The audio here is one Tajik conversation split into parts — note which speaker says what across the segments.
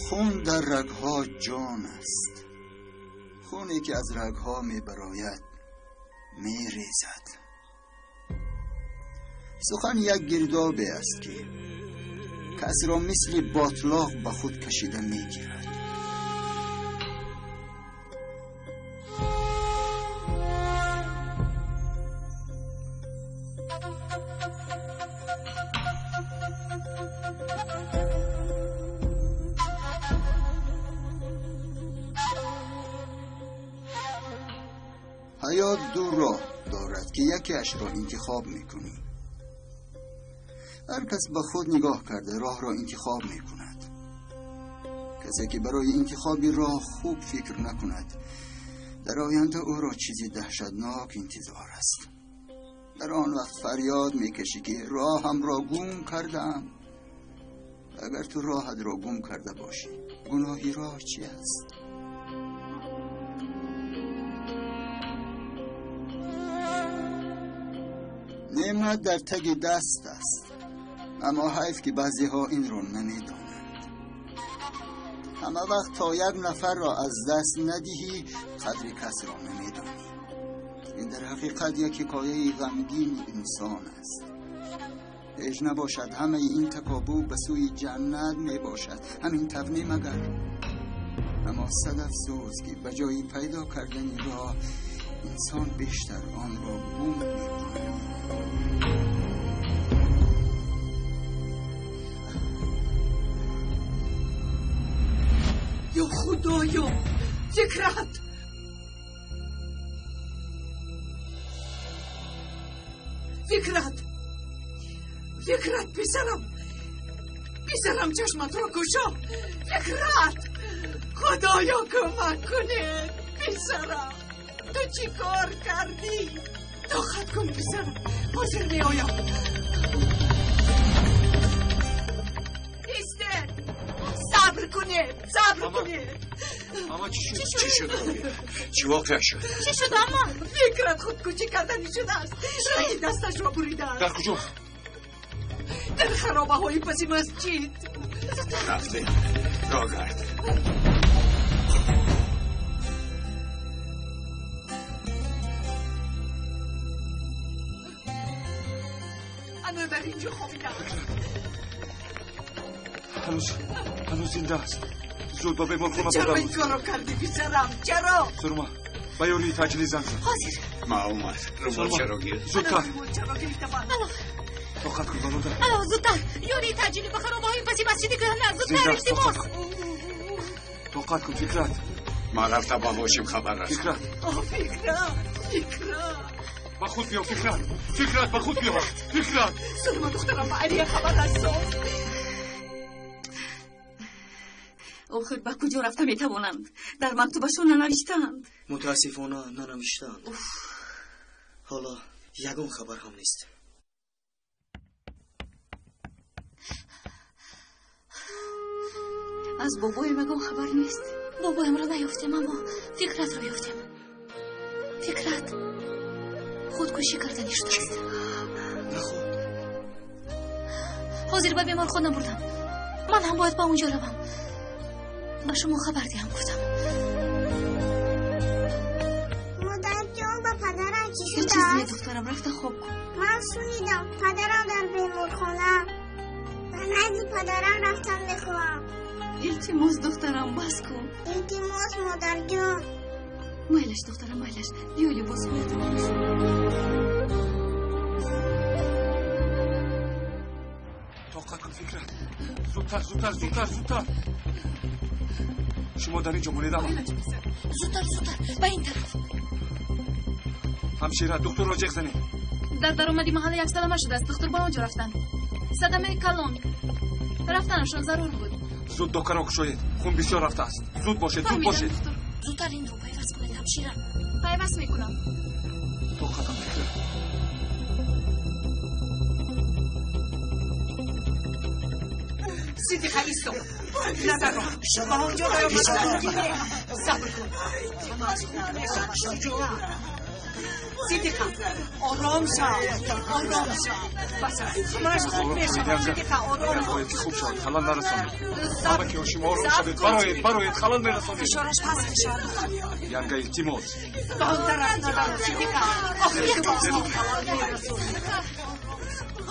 Speaker 1: Хун дар рагҳо ҷон аст. Хуне ки аз рагҳо мебарояд мерезад. Сухан як гирдобе аст, ки касро мисли ботлоқ ба худ кашида мегирад. Ҳаёт ду роҳ дорад, ки якеашро интихоб мекунӣ. Ҳар кас ба худ нигоҳ карда роҳро интихоб мекунад. Касе ки барои интихоби роҳ хуб фикр накунад, дар оянда ӯро чизи даҳшатнок интизор аст. Дар он вақт фарёд мекашӣ, ки роҳамро гум кардаам. Агар ту роҳатро гум карда бошӣ, гуноҳи роҳ чи аст? Неъмат дар таги даст аст, аммо ҳайф, ки баъзеҳо инро намедонанд. Ҳама вақт то як нафарро аз даст надиҳӣ, қадри касро намедонӣ. Ин дар ҳақиқат як ҳикояи ғамгини инсон аст. Ҳеҷ набошад, ҳамаи ин такобӯ ба сӯи ҷаннат мебошад, ҳамин тавр магар? Аммо сад афсӯс, ки ба ҷои пайдо кардани роҳ инсон бештар онро гум мекунад.
Speaker 2: Ё Худоё, Фикрат! Фикрат! Фикрат, писарам! Писарам, чашматро кушо! Фикрат! Худоё, кӯмак кунед! Писарам! Ту чӣ кор кардӣ? Тоқат кун, писарам, ҳозир меоям. Истед! Сабр кунед, сабр кунед.
Speaker 3: Ама, чӣ шуд? Чӣ шуд? Чӣ воқеа шуд?
Speaker 4: Чӣ шуд, амма?
Speaker 2: Фикрат худкушӣ кардани шудааст. Раги дасташро буридааст.
Speaker 3: Дар куҷо?
Speaker 2: Дар харобаҳои паси масҷид.
Speaker 3: Рафтем, рогард.
Speaker 2: Ана дар инҷо хобидааст.
Speaker 3: Ҳанӯз зинда аст. Зуд ба беморхона.
Speaker 2: Чаро ин корро кардӣ, писарам, чаро?
Speaker 3: Сурма, ба ёрии таъҷилӣ занг зан.
Speaker 4: Ҳозир.
Speaker 5: Маълум аст. Румолчаро гир.
Speaker 3: Зудтар.
Speaker 2: Румолчаро гирифтаман.
Speaker 4: Алло.
Speaker 3: Тоқат кун, бародар.
Speaker 4: Алло, зудтар, ёрии таъҷилӣ ба харобаҳои паси масҷиди кӯҳна, зудтар, илтимос.
Speaker 3: Тоқат кун, Фикрат.
Speaker 5: Ман рафта ба ҳошим хабар расонам.
Speaker 3: Фикрат.
Speaker 2: О, Фикрат, Фикрат.
Speaker 3: Ба худ биё, Фикрат. Фикрат, ба худ биё, Фикрат.
Speaker 2: Сурма, духтарам, ба Алия хабар расон.
Speaker 4: Охир ба куҷо рафта метавонанд? Дар мактубашон нанавиштаанд.
Speaker 6: Мутаассифона, нанавиштаанд. Ҳоло ягон хабар ҳам нест.
Speaker 4: Аз бобоям ягон хабар нест. Бобоямро наёфтем, аммо Фикратро ёфтем. Фикрат худкушӣ карданӣ шудааст.
Speaker 6: Наход?
Speaker 4: Ҳозир ба беморхона бурдам. Ман ҳам бояд ба он ҷо равам, ба шумо хабар диҳам гуфтам.
Speaker 7: Модарҷон, ба падарам чӣ
Speaker 4: Ҳеҷ чиз не,
Speaker 7: шудааст?
Speaker 4: духтарам, рафта хоб кун.
Speaker 7: Ман шунидам, падарам дар беморхона. Ба назди падарам рафтан мехоҳам.
Speaker 4: Илтимос, духтарам, бас кун.
Speaker 7: Илтимос, модарҷон.
Speaker 4: Майлаш, духтарам, майлаш, биё, либосҳоятро пӯш.
Speaker 3: Тоқат кун, Фикрат. Зудтар, зудтар, зудтар, зудтар. Шумо дар ин ҷо монед, ама.
Speaker 2: Майлаш, писар.
Speaker 4: Зудтар, зудтар, ба ин тараф.
Speaker 3: Ҳамшира, духтурро ҷеғ занед.
Speaker 8: Дар даромади маҳалла як садама шудааст. Духтур ба он ҷо рафтанд. Садамаи калон. Рафтанашон зарур буд.
Speaker 3: Зуд докаро кушоед, хун бисёр рафтааст. Зуд бошед, зуд
Speaker 8: Фаҳмидам,
Speaker 3: бошед.
Speaker 8: духтур.
Speaker 4: Зудтар инро пайваст кунед, ҳамшира.
Speaker 8: Пайваст мекунам.
Speaker 3: Тоқат кун, Фикрат.
Speaker 2: Сидиқа, исто. Назарро ба он ҷо наёмадан. Сабр кун, ҳамааш хуб мешавад. Сидиқа, ором шав, ором шав. Бас ҳамааш хуб мешавад. Сидиқа, ором
Speaker 3: бош. Бояд ки хуб шавад, халал нарасонед. Ҳама ки ҳошим ором шавед, бароед, бароед, халал мерасонед.
Speaker 2: Фишораш паст мешавад.
Speaker 3: Янга, илтимос.
Speaker 2: Ба он тараф надаро, Сидиқа. Охир халал мерасонед.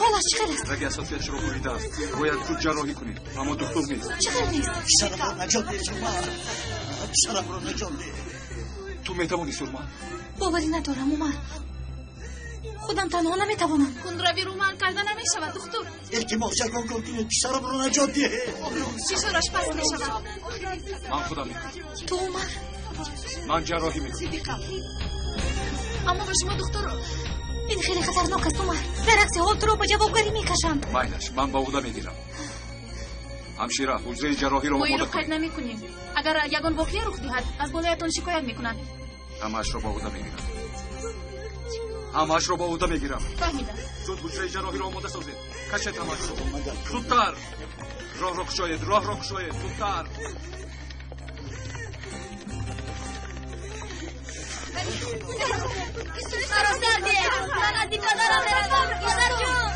Speaker 4: Ҳолаш чӣ хел аст?
Speaker 3: Раги асосиятшро буридааст. Бояд зуд ҷарроҳӣ кунед, аммо духтур нест.
Speaker 4: Чӣ хел нест?
Speaker 1: Писарамро наҷот деҳ, Умар. Писарамро наҷот деҳ.
Speaker 3: Ту метавонӣ, Сурма?
Speaker 4: Боварӣ надорам, Умар. Худам танҳо наметавонам.
Speaker 8: Кундрави рӯман карда намешавад, духтур.
Speaker 1: Илтимос, ягон кор кунед, писарамро наҷот деҳ.
Speaker 8: Фишораш паст мешавад.
Speaker 3: Ман худам мекунам.
Speaker 4: Ту, Умар?
Speaker 3: Ман ҷарроҳӣ мекунам.
Speaker 8: Аммо ба шумо духтур.
Speaker 4: Ин хеле хатарнок аст, Умар. Дар акси ҳол туро ба ҷавобгарӣ мекашанд.
Speaker 3: Майлаш, ман ба ӯҳда мегирам. Ҳамшира, ҳуҷраи ҷарроҳиро
Speaker 8: Мо
Speaker 3: омода
Speaker 8: инро қайд
Speaker 3: кунед.
Speaker 8: намекунем. Агар ягон воқеа рух диҳад, аз болоятон шикоят мекунанд.
Speaker 3: Ҳамаашро ба ӯҳда мегирам. Ҳамаашро ба ӯҳда мегирам.
Speaker 8: Фаҳмидам.
Speaker 3: Зуд ҳуҷраи ҷарроҳиро омода созед. Кашед ҳамаашро. Зудтар. Роҳро кушоед, роҳро кушоед, зудтар.
Speaker 7: Маро сар диҳед. Ман назди падарам меравам. Падарҷон.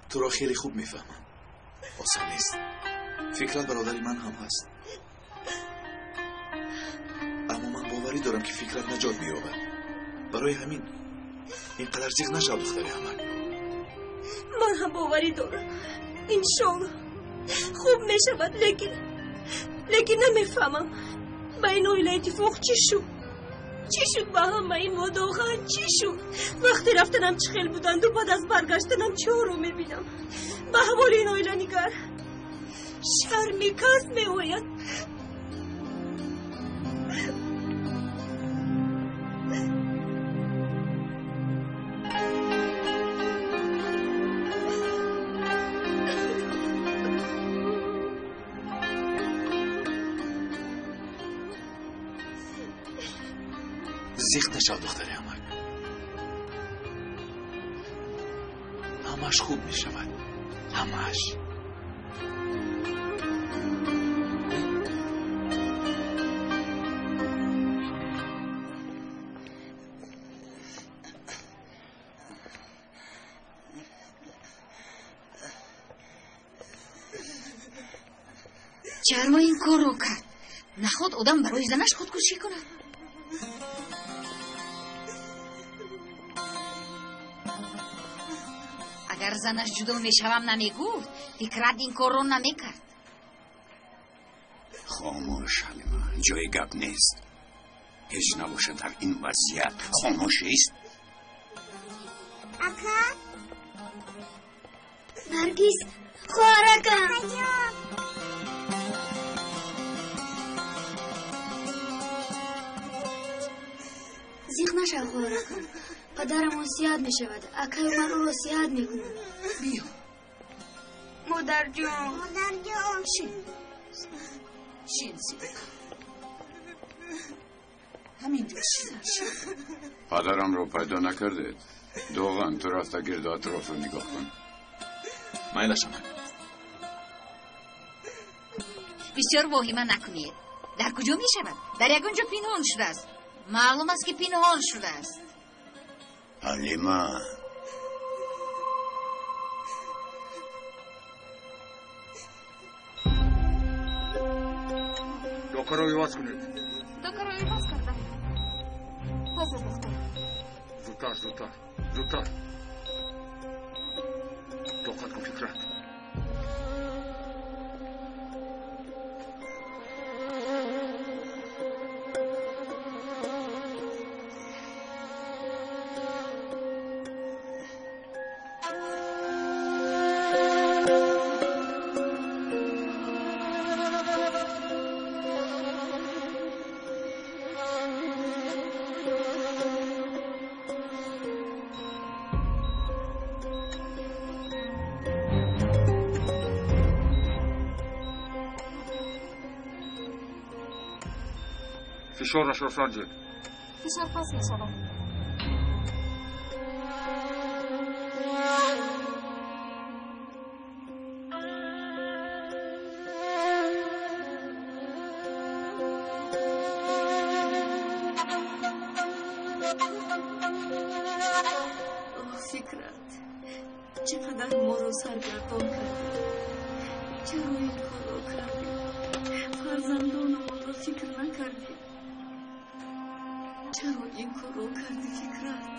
Speaker 9: Туро хеле хуб мефаҳмам. Осон нест. Фикрат бародари ман ҳам ҳаст. Аммо ман боварӣ дорам, ки Фикрат наҷот меёбад. Барои ҳамин ин қадар зиқ нашав, духтари амак.
Speaker 10: Ман ҳам боварӣ дорам. Иншолло хуб мешавад, лекин намефаҳмам ба ин оила иттифоқ чӣ шуд? Чӣ шуд ба ҳамаи мо Доған? Чӣ шуд? Вақте рафтанам чӣ хел буданду, баъд аз баргаштанам чиҳоро мебинам. Ба аҳволи ин оила нигар. Шарми кас меояд.
Speaker 9: Зиқ нашав, духтари амак. Ҳамааш хуб мешавад. Ҳамааш.
Speaker 4: Чаро ин корро кард? Наход одам барои занаш худкушӣ кунад? Агар занаш ҷудо мешавам намегуфт, Фикрат ин корро намекард.
Speaker 5: Хомӯш, Ҳалима, ҷои гап нест. Ҳеҷ набошад, дар ин вазъият хомӯш ист.
Speaker 7: Ака? Наргиз, хоҳаракам. Акаҷон. Зиқ нашав, хоҳаракам. Падарамон сиҳат мешавад. Акаи Умар ӯро сиҳат мекунад.
Speaker 2: Биё.
Speaker 10: Модарҷон.
Speaker 7: Модарҷон.
Speaker 2: Шин. Шин, Сидиқа. Ҳаминҷо шин, шин.
Speaker 5: Падарамро пайдо накардед? Доған, ту рафта гирду атрофро нигоҳ кун.
Speaker 9: Майлаш, амак.
Speaker 4: Бисёр воҳима накунед. Дар куҷо мешавад? Дар ягон ҷо пинҳон шудааст. Маълум аст, ки пинҳон шудааст.
Speaker 5: Ҳалима.
Speaker 3: Докаро иваз кунед.
Speaker 8: Докаро иваз кардам. Ҳозир, духтур.
Speaker 3: Зудтар, зудтар, зудтар. Тоқат кун, Фикрат. Фишорашро санҷед.
Speaker 8: Фишор паст мешавад. Фикрат, чӣ қадар моро саргардон кардӣ. Чаро ин корро кардӣ? Фарзандонамонро фикр накардӣ. Чаро ин корро кардӣ, Фикрат?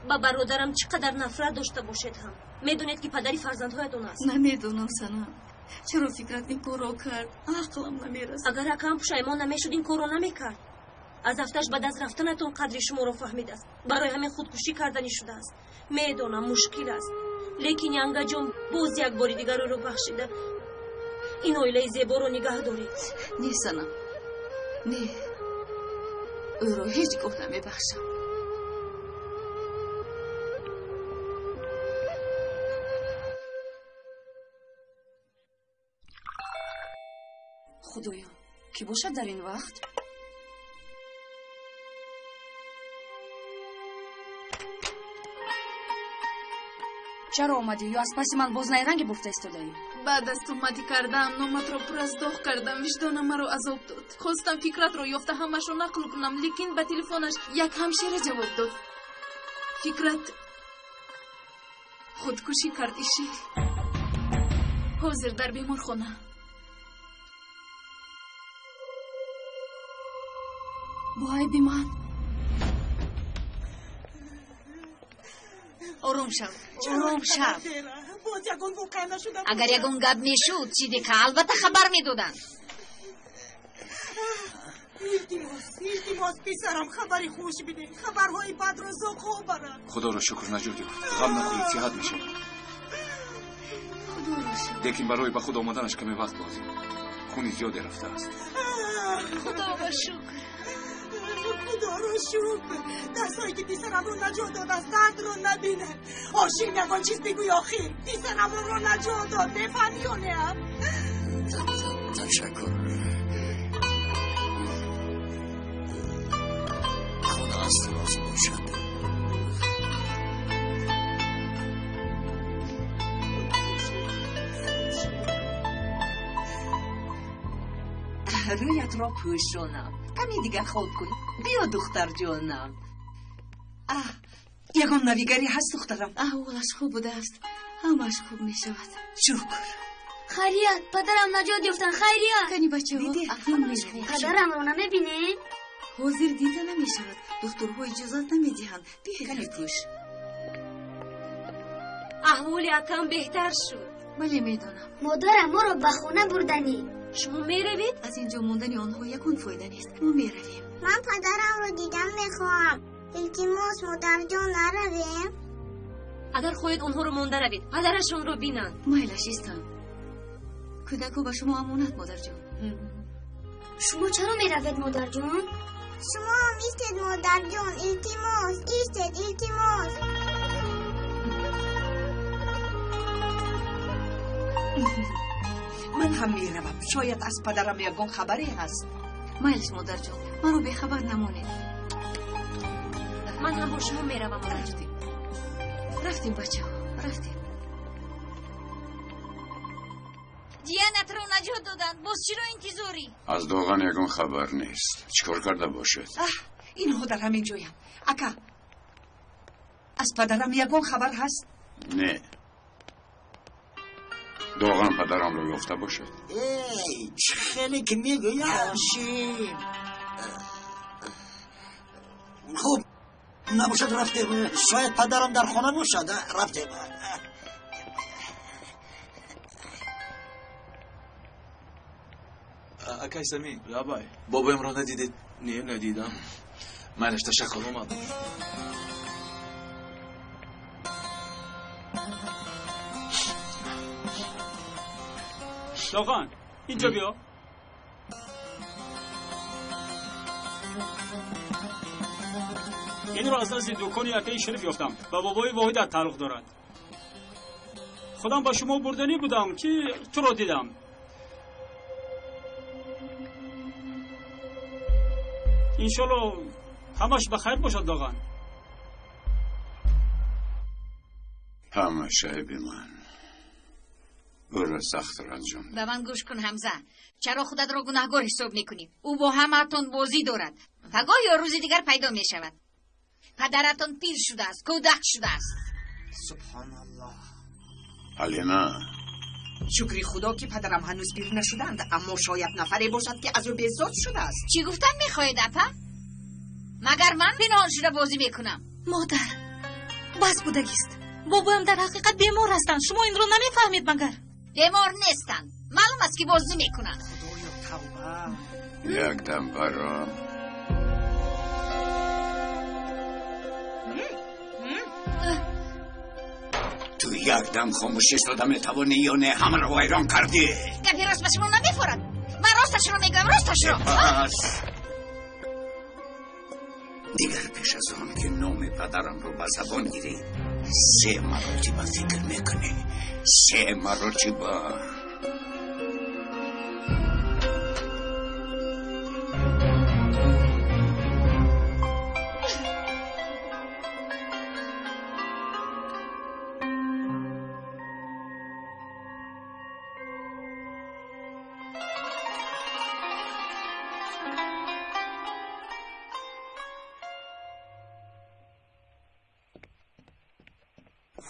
Speaker 10: Ба бародарам чӣ қадар нафрат дошта бошед ҳам, медонед ки падари фарзандҳоятон аст.
Speaker 8: Намедонам, Санам. Чаро Фикрат ин корро кард? Ақлам намерасад.
Speaker 10: Агар акам пушаймон намешуд, ин корро намекард. Аз афташ ба даст рафтанатон қадри шуморо фаҳмидааст. Барои ҳамин худкушӣ карданӣ шудааст. Медонам, мушкил аст, лекин янгаҷон боз як бори дигар ӯро бахшида ин оилаи зеборо нигаҳ доред.
Speaker 8: Не, Санам, не, ӯро ҳеҷ гоҳ намебахшам.
Speaker 2: Худоё, кӣ бошад дар ин вақт? Чаро омадӣ ё аз паси ман боз найранге буфта истодаӣ?
Speaker 8: Баъд аз туҳматӣ кардаам номатро пур аз доғ кардам. Виҷдонам маро азоб дод. Хостам Фикратро ёфта ҳамашро нақл кунам, лекин ба телефонаш як ҳамшира ҷавоб дод. Фикрат худкушӣ кард, иши. Ҳозир дар беморхона. Бо айби ман.
Speaker 4: Ором шав, ором шав. Агар ягон гап мешуд, Сидиқа албатта хабар медоданд.
Speaker 2: Илтимос, илтимос, писарам, хабари хуш бидеҳ. Хабарҳои бадро зоқҳо баранд.
Speaker 3: Худоро шукр, наҷот ёфт. Ғам нахӯред, сиҳат мешавад. Лекин барои ба худ омаданаш каме вақт лозим. Хуни зиёде рафтааст.
Speaker 4: Худоро шукр.
Speaker 2: Худоро шукр. Дастҳое ки писарамро наҷот додааст, дардро набинад. Ҳошим, ягон чиз бигӯй охир. Писарамро наҷот дод, мефаҳмӣ ё не?
Speaker 5: Ташаккур. Худо аз ту розӣ бошад.
Speaker 11: Рӯятро пӯшонам. Каме дигар хоб кун. Биё, духтарҷонам. Аҳ, ягон навигарӣ ҳаст, духтарам?
Speaker 8: Аҳволаш хуб будааст. Ҳамааш хуб мешавад.
Speaker 11: Шукр.
Speaker 7: Хайрият, падарам наҷот ёфтанд, хайрият.
Speaker 8: Кани бачаҳо, акнун мешавад.
Speaker 7: Падарамро намебинед?
Speaker 8: Ҳозир дида намешавад. Духтурҳо иҷозат намедиҳанд.
Speaker 11: Кани пӯш.
Speaker 10: Аҳволи акам беҳтар шуд.
Speaker 8: Бале, медонам.
Speaker 7: Модарам моро ба хона бурданӣ.
Speaker 10: Шумо меравед?
Speaker 8: Аз инҷо мондани онҳо ягон фоида нест. Мо меравем.
Speaker 7: Ман падарамро дидан мехоҳам. Илтимос, модарҷон, наравем.
Speaker 10: Агар хоҳед онҳоро монда равед, падарашонро бинанд.
Speaker 8: Майлаш, истам. Кӯдакҳо ба шумо амонат, модарҷон.
Speaker 7: Шумо чаро меравед, модарҷон? Шумо ҳам истед, модарҷон. Илтимос, истед, илтимос.
Speaker 11: Ман ҳам меравам. Шояд аз падарам ягон хабаре ҳаст.
Speaker 8: Майлиш, модарҷон, маро бехабар намонед.
Speaker 10: Ман ҳам бо шумо меравам.
Speaker 8: Рафтем, рафтем, бачаҳо, рафтем.
Speaker 4: Ҷиянатро наҷот доданд. Боз чиро интизорӣ?
Speaker 5: Аз Доған ягон хабар нест. Чӣ кор карда бошад?
Speaker 11: Аҳ, инҳо дар ҳамин ҷоянд. Ака, аз падарам ягон хабар ҳаст?
Speaker 5: Не. Доған падарамро ёфта бошад.
Speaker 1: Эй, чӣ хеле ки мегӯям, Ҳошим. Хуб, набошад, рафтем. Шояд падарам дар хона бошад. Рафтем.
Speaker 9: Акай Самин, лабай. Бобоямро надидед? Не, надидам. Майлаш, ташаккур, омад.
Speaker 12: Доған, инҷо биё. Инро аз назди дукони акаи Шариф ёфтам. Ба бобои Воҳидат тааллуқ дорад. Худам ба шумо бурданӣ будам, ки туро дидам. Иншоалло ҳамаш ба хайр бошад доған.
Speaker 5: Ҳамаш айби ман. Ӯро сахт ранҷондам.
Speaker 13: Ба ман гӯш кун, Ҳамза. Чаро худатро гунаҳгор ҳисоб мекунӣ? Ӯ бо ҳамаатон бозӣ дорад. Пагоҳ ё рӯзи дигар пайдо мешавад. Падаратон пир шудааст, кӯдак шудааст.
Speaker 14: Субҳоналлоҳ.
Speaker 5: Ҳалима.
Speaker 14: Шукри Худо ки падарам ҳанӯз пир нашуданд, аммо шояд нафаре бошад ки аз ӯ безод шудааст.
Speaker 13: Чӣ гуфтан мехоҳед, апа? Магар ман пинҳон шуда бозӣ мекунам?
Speaker 4: Модар, бас будагист. Бобоям дар ҳақиқат бемор ҳастанд. Шумо инро намефаҳмед магар?
Speaker 13: Бемор нестанд. Маълум аст ки бозӣ мекунанд.
Speaker 14: Худоё, тавба.
Speaker 5: Як дам баро. Ту як дам хомӯш истода метавонӣ ё не ҳамаро вайрон кардӣ?
Speaker 13: Гапи рост ба шумо намефорад. Ман росташро мегӯям, росташро.
Speaker 5: Бас. Дигар пеш аз он ки номи падарамро ба забон гирӣ, се маротиба фикр мекунӣ. Се маротиба.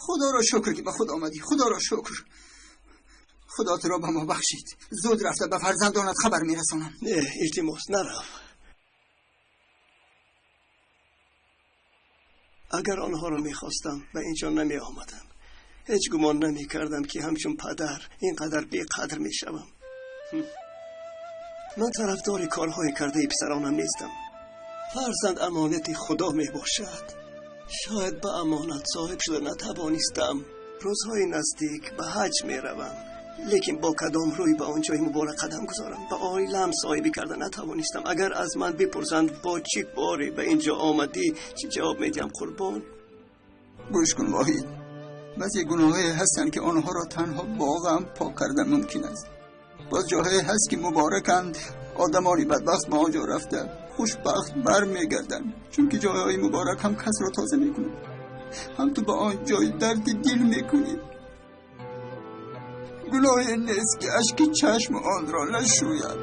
Speaker 1: خدا را شکر که به خود آمدی. خدا را شکر. خدا تو را به ما بخشید. زود رفته به فرزندانت خبر میرسانم.
Speaker 15: نه илтимос нарав. Агар онҳоро мехостам ба инҷо намеомадам. Ҳеҷ гумон намекардам ки ҳамчун падар ин қадар беқадр мешавам. Ман тарафдори корҳои кардаи писаронам нестам. Фарзанд амонати Худо мебошад. Шояд ба амонат соҳиб шуда натавонистам. Рӯзҳои наздик ба ҳаҷ меравам, лекин бо кадом рӯй ба он ҷои муборак қадам гузорам? Ба оилаам соҳибӣ карда натавонистам. Агар аз ман бипурсанд бо чӣ боре ба ин ҷо омадӣ, чӣ ҷавоб медиҳам қурбон?
Speaker 1: Гӯш кун Воҳид, баъзе гуноҳҳое ҳастанд ки онҳоро танҳо бо ғам пок кардан мумкин аст. Боз ҷоҳое ҳаст ки мубораканд, одамони бадбахт ба он ҷо рафта хушбахт бармегарданд, чунки ҷойҳои муборак ҳам касро тоза мекунад, ҳам ту ба он ҷой дарди дил мекунӣ. Гуноҳе нест ки ашки чашм онро нашӯяд.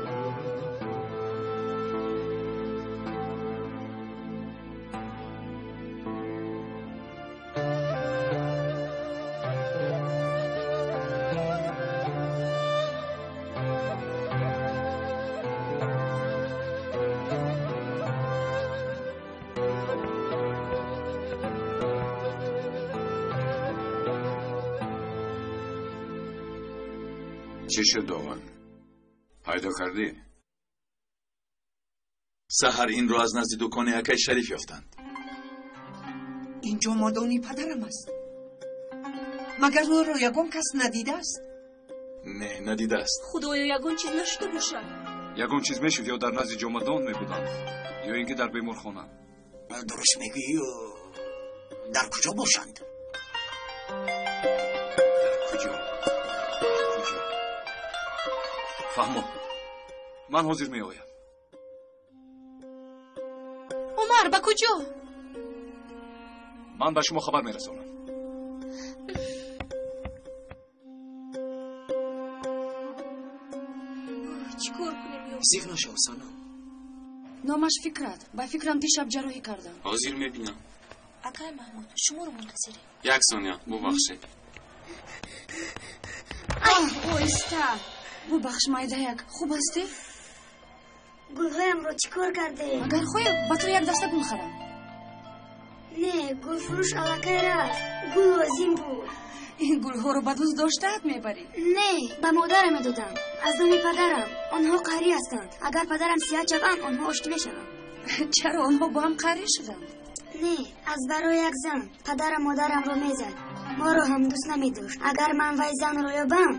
Speaker 5: Чӣ шуд доған? Пайдо кардӣ?
Speaker 9: Саҳар инро аз назди дукони акай Шариф ёфтанд.
Speaker 14: Ин ҷомадони падарам аст. Магар ӯро ягон кас надидааст?
Speaker 9: Не, надидааст.
Speaker 10: Худоё, ягон чиз нашуда бошад.
Speaker 3: Ягон чиз мешуд, ё дар назди ҷомадон мебуданд, ё ин ки дар беморхона.
Speaker 16: Дуруст мегӯӣ, дар куҷо бошанд?
Speaker 3: Дар куҷо? Фаҳмо, ман ҳозир меоям.
Speaker 4: Умар, ба куҷо?
Speaker 3: Ман ба шумо хабар мерасонам.
Speaker 10: Чӣ кор кунем ё?
Speaker 6: Зиқ нашав, Санам.
Speaker 17: Номаш Фикрат. Ба фикрам дишаб ҷарроҳӣ кардам.
Speaker 18: Ҳозир мебинам.
Speaker 4: Акай Маҳмуд, шуморо мунтазирем.
Speaker 18: Як сония, бубахшед.
Speaker 17: Оҳиста. Бубахш, майдаяк, хуб ҳастӣ?
Speaker 7: Гулҳоямро чӣ кор кардем?
Speaker 17: Агар хоҳӣ, ба ту як даста гул харам.
Speaker 7: Не, гулфурӯш аллакай рафт. Гул лозим буд.
Speaker 17: Ин гулҳоро ба дӯст доштаат мебарӣ?
Speaker 7: Не, ба модарам медодам. Аз номи падарам. Онҳо қаҳрӣ ҳастанд. Агар падарам сиҳат шаванд, онҳо оштӣ мешаванд.
Speaker 17: Чаро онҳо бо ҳам қаҳрӣ шуданд?
Speaker 7: Не, аз барои як зан. Падарам модарамро мезад. Моро ҳам дӯст намедошт. Агар ман вай занро ёбам,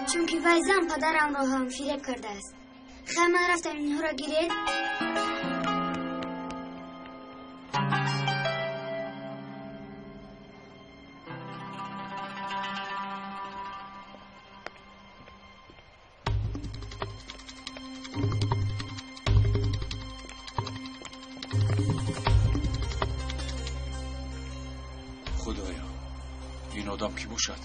Speaker 7: чунки вай зан падарамро ҳам фиреб кардааст. Хай, ман рафтам, инҳоро гиред.
Speaker 3: Одам кӣ бошад?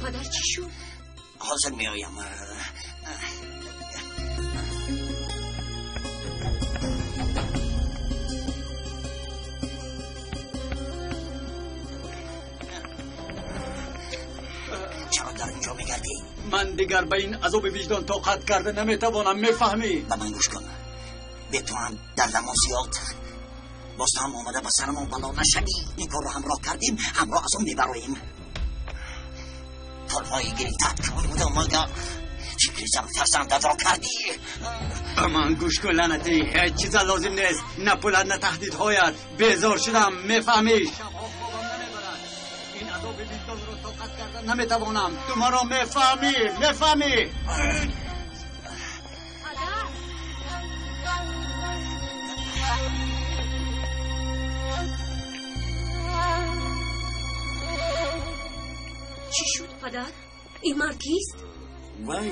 Speaker 10: Падар чӣ шуд?
Speaker 16: Ҳозир меоям. Чаро дар инҷо мегардӣ?
Speaker 12: Ман дигар ба ин азоби виҷдон тоқат карда наметавонам, мефаҳмӣ?
Speaker 16: Ба ман гӯш кун. Бе ту ҳам дардамон зиёд. Боз ту ҳам омада ба сарамон бало нашавӣ. Ин корро ҳамроҳ кардем, ҳамроҳ аз он мебароем. Пулҳои гирифтаат кун буда, мага фикри зан фарзандатро кардӣ.
Speaker 12: Ба ман гӯш кун, лаънатӣ. Ҳеҷ чиза лозим нест, на пулат, на таҳдидҳоят. Безор шудам, мефаҳмӣ? Шабҳо хобам намебарад. Ин азоби виҷдонро тоқат карда наметавонам. Ту маро мефаҳмӣ, мефаҳмӣ?
Speaker 10: Чӣ шуд, падар? Ин мард кист?
Speaker 16: Вай,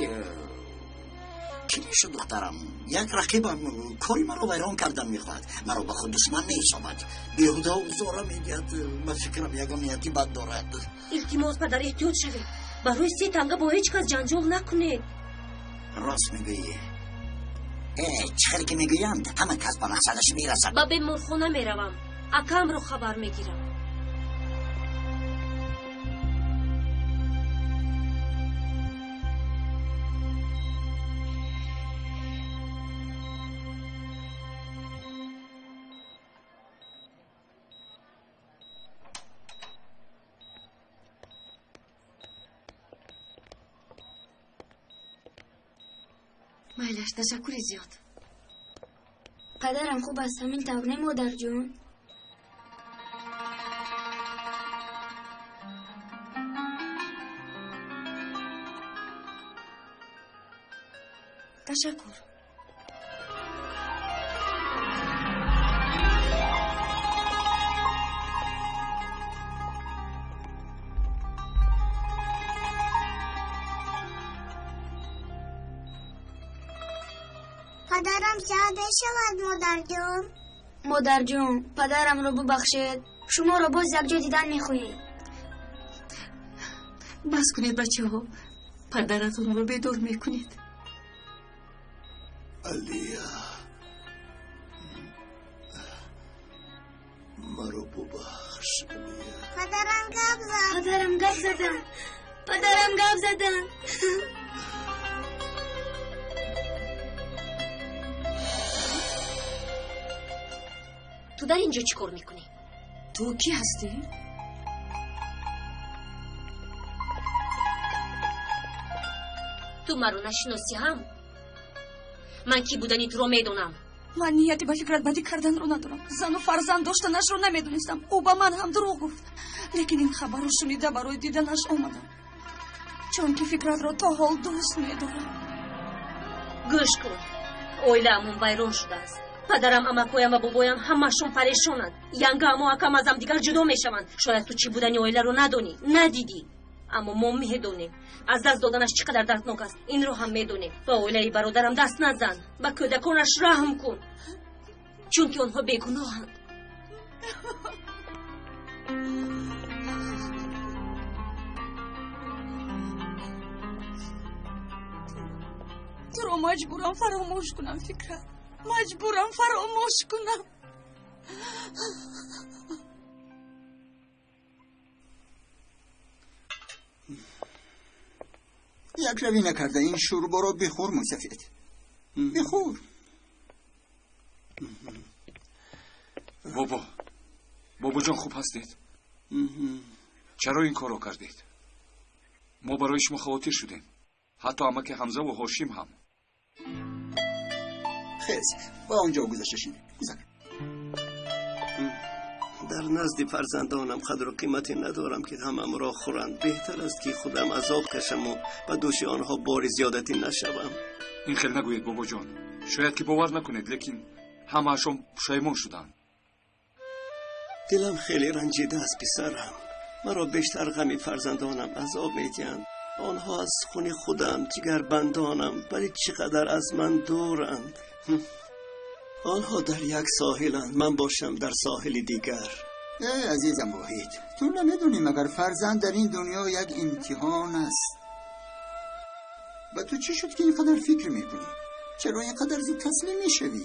Speaker 16: кӣ мешуд, духтарам? Як рақибам кори маро вайрон кардан мехоҳад. Маро ба худ душман меҳисобад. Беҳуда узора медиҳад. Ба фикрам ягон нияти бад дорад.
Speaker 10: Илтимос, падар, эҳтиёт шавед. Барои се танга бо ҳеҷ кас ҷанҷол накунед.
Speaker 16: Рост мегӯӣ. Чӣ хеле ки мегӯянд, ҳама кас ба мақсадаш мерасад.
Speaker 10: Ба беморхона меравам. Акамро хабар мегирам.
Speaker 4: Майлаш, ташаккури зиёд.
Speaker 7: Падарам хуб аст, ҳамин тавр не, модарҷон?
Speaker 4: Ташаккур.
Speaker 7: Падарам сиҳат мешавад, модарҷон? Модарҷон, падарамро бубахшед. Шуморо боз якҷо дидан мехоҳем.
Speaker 11: Бас кунед, бачаҳо. Падаратонро бедор мекунед.
Speaker 9: Алия, маро бубахш, Алия.
Speaker 7: Падарам гап зад. Падарам гап задан. Падарам гап задан.
Speaker 10: Ту дар инҷо чӣ кор мекунӣ?
Speaker 17: Ту кӣ ҳастӣ?
Speaker 10: Ту маро нашиносӣ ҳам? Ман кӣ будани туро медонам.
Speaker 17: Ман нияти ба фикрат бадӣ карданро надорам. Зану фарзанд доштанашро намедонистам. Ӯ ба ман ҳам дурӯғ гуфт. Лекин ин хабарро шунида барои диданаш омадам. Чунки фикратро то ҳол дӯст медорам.
Speaker 10: Гӯш кун. Оилаамон вайрон шудааст. Падарам, амакоям ва бобоям ҳамашон парешонанд. Янгааму акам аз ҳамдигар ҷудо мешаванд. Шояд ту чӣ будани оиларо надонӣ, надидӣ. Аммо мо медонем. Аз даст доданаш чӣ қадар дарднок аст, инро ҳам медонем. Ба оилаи бародарам даст назан, ба кӯдаконаш раҳм кун, чунки онҳо бегуноҳанд.
Speaker 17: Туро маҷбурам фаромӯш кунам, Фикрат. Маҷбурам фаромӯш кунам.
Speaker 1: Як равӣ накарда ин шӯрборо бихӯр, мусафед. Бихӯр.
Speaker 3: Бобо, бобоҷон, хуб ҳастед? Чаро ин корро кардед? Мо барои шумо хавотир шудем. Ҳатто амаки Ҳамзаву Ҳошим ҳам.
Speaker 1: Хез, ба он ҷо гузашта шин. Гузар.
Speaker 15: Дар назди фарзандонам қадру қимате надорам ки ҳамамро хӯранд. Беҳтар аст ки худам азоб кашаму ба дӯши онҳо бори зиёдатӣ нашавам.
Speaker 3: Ин хел нагӯед, бобоҷон. Шояд ки бовар накунед, лекин ҳамаашон пушаймон шуданд.
Speaker 15: Дилам хеле ранҷида аст, писарам. Маро бештар ғами фарзандонам азоб медиҳанд. Онҳо аз хуни худам, ҷигарбандонам, вале чӣ қадар аз ман дуранд. Онҳо дар як соҳиланд, ман бошам дар соҳили дигар.
Speaker 1: Эй азизам Воҳид, ту намедонӣ магар фарзанд дар ин дунё як имтиҳон аст. Ба ту чӣ шуд ки ин қадар фикр мекунӣ? Чаро ин қадар зуд таслим мешавӣ?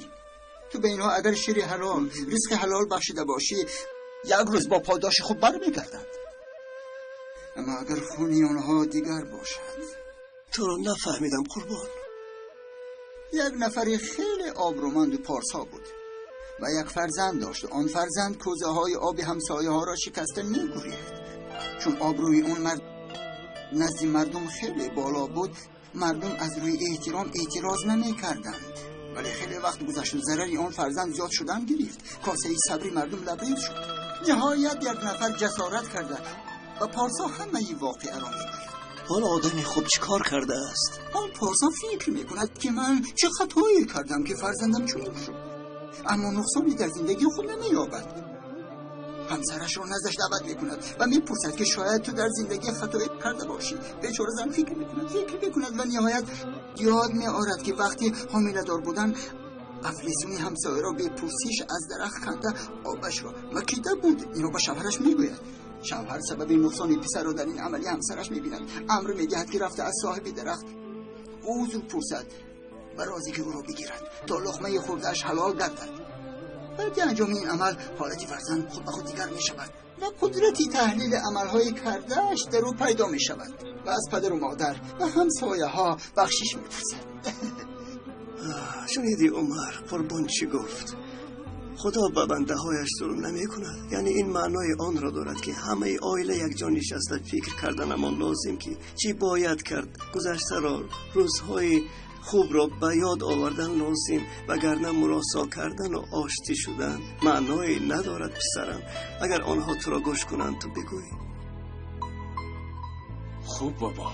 Speaker 1: Ту ба инҳо агар шири ҳалол, ризқи ҳалол бахшида бошӣ, як рӯз бо подоши хуб бармегарданд. Аммо агар хуни онҳо дигар бошад.
Speaker 15: Туро нафаҳмидам, қурбон.
Speaker 1: Як нафари хеле обрӯманду порсо буд ва як фарзанд дошт. Он фарзанд кӯзаҳои оби ҳамсояҳоро шикаста мегурехт. Чун обрӯи он мард назди мардум хеле боло буд, мардум аз рӯи эҳтиром эътироз намекарданд. Вале хеле вақт гузашт, зарари он фарзанд зиёд шудан гирифт. Косаи сабри мардум лабрез шуд. Ниҳоят як нафар ҷасорат карда ва порсо ҳамаи воқеаро мегӯяд.
Speaker 15: Ҳоло одами хуб чӣ кор кардааст?
Speaker 1: Он порсо фикр мекунад ки ман чӣ хатое кардам ки фарзандам чунин шуд. Аммо нуқсоне дар зиндагии худ намеёбад. Ҳамсарашро наздаш даъват мекунад ва мепурсад ки шояд ту дар зиндагӣ хатое карда бошӣ. Бечора зан фикр мекунад, фикр мекунад ва ниҳоят ёд меорад ки вақти ҳомиладор будан афлесуни ҳамсояро бепурсиш аз дарахт канда обашро макида буд. Инро ба шавҳараш мегӯяд. Шавҳар сабаби нуқсони писарро дар ин амали ҳамсараш мебинад. Амр медиҳад ки рафта аз соҳиби дарахт узр пурсад ва розӣ ки ӯро бигирад то луқмаи хӯрдааш ҳалол гардад. Баъди анҷоми ин амал ҳолати фарзанд худ ба худ дигар мешавад ва қудрати таҳлили амалҳои кардааш дар ӯ пайдо мешавад ва аз падару модар ва ҳамсояҳо бахшиш мепурсад.
Speaker 15: Шуниди Умар, қурбон чӣ гуфт? Худо ба бандаҳояш зулм намекунад. Яъне ин маънои онро дорад ки ҳамаи оила якҷо нишаста фикр карданамон лозим ки чӣ бояд кард. Гузаштаро, рӯзҳои хубро ба ёд овардан лозим, вагарна муросо кардану оштӣ шудан маъное надорад, писарам. Агар онҳо туро гӯш кунанд, ту бигӯй.
Speaker 3: Хуб, бобо.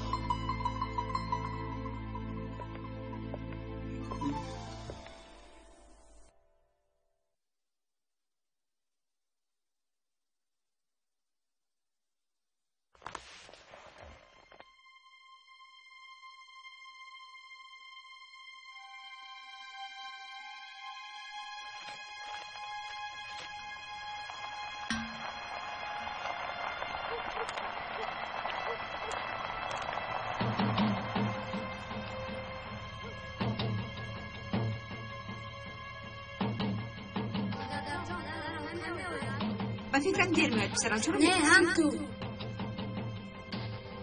Speaker 14: Ба фикрам дер меояд, писарам. Чаро
Speaker 7: Не, ҳам ту.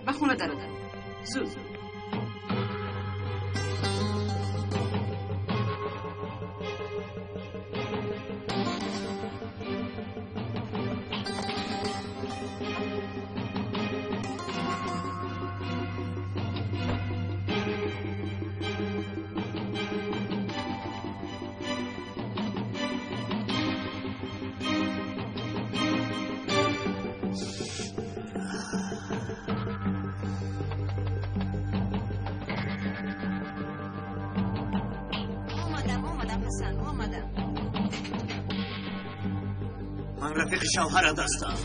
Speaker 14: Ба хона дародар. Зуд.
Speaker 12: Ман рафиқи шавҳарат ҳастам.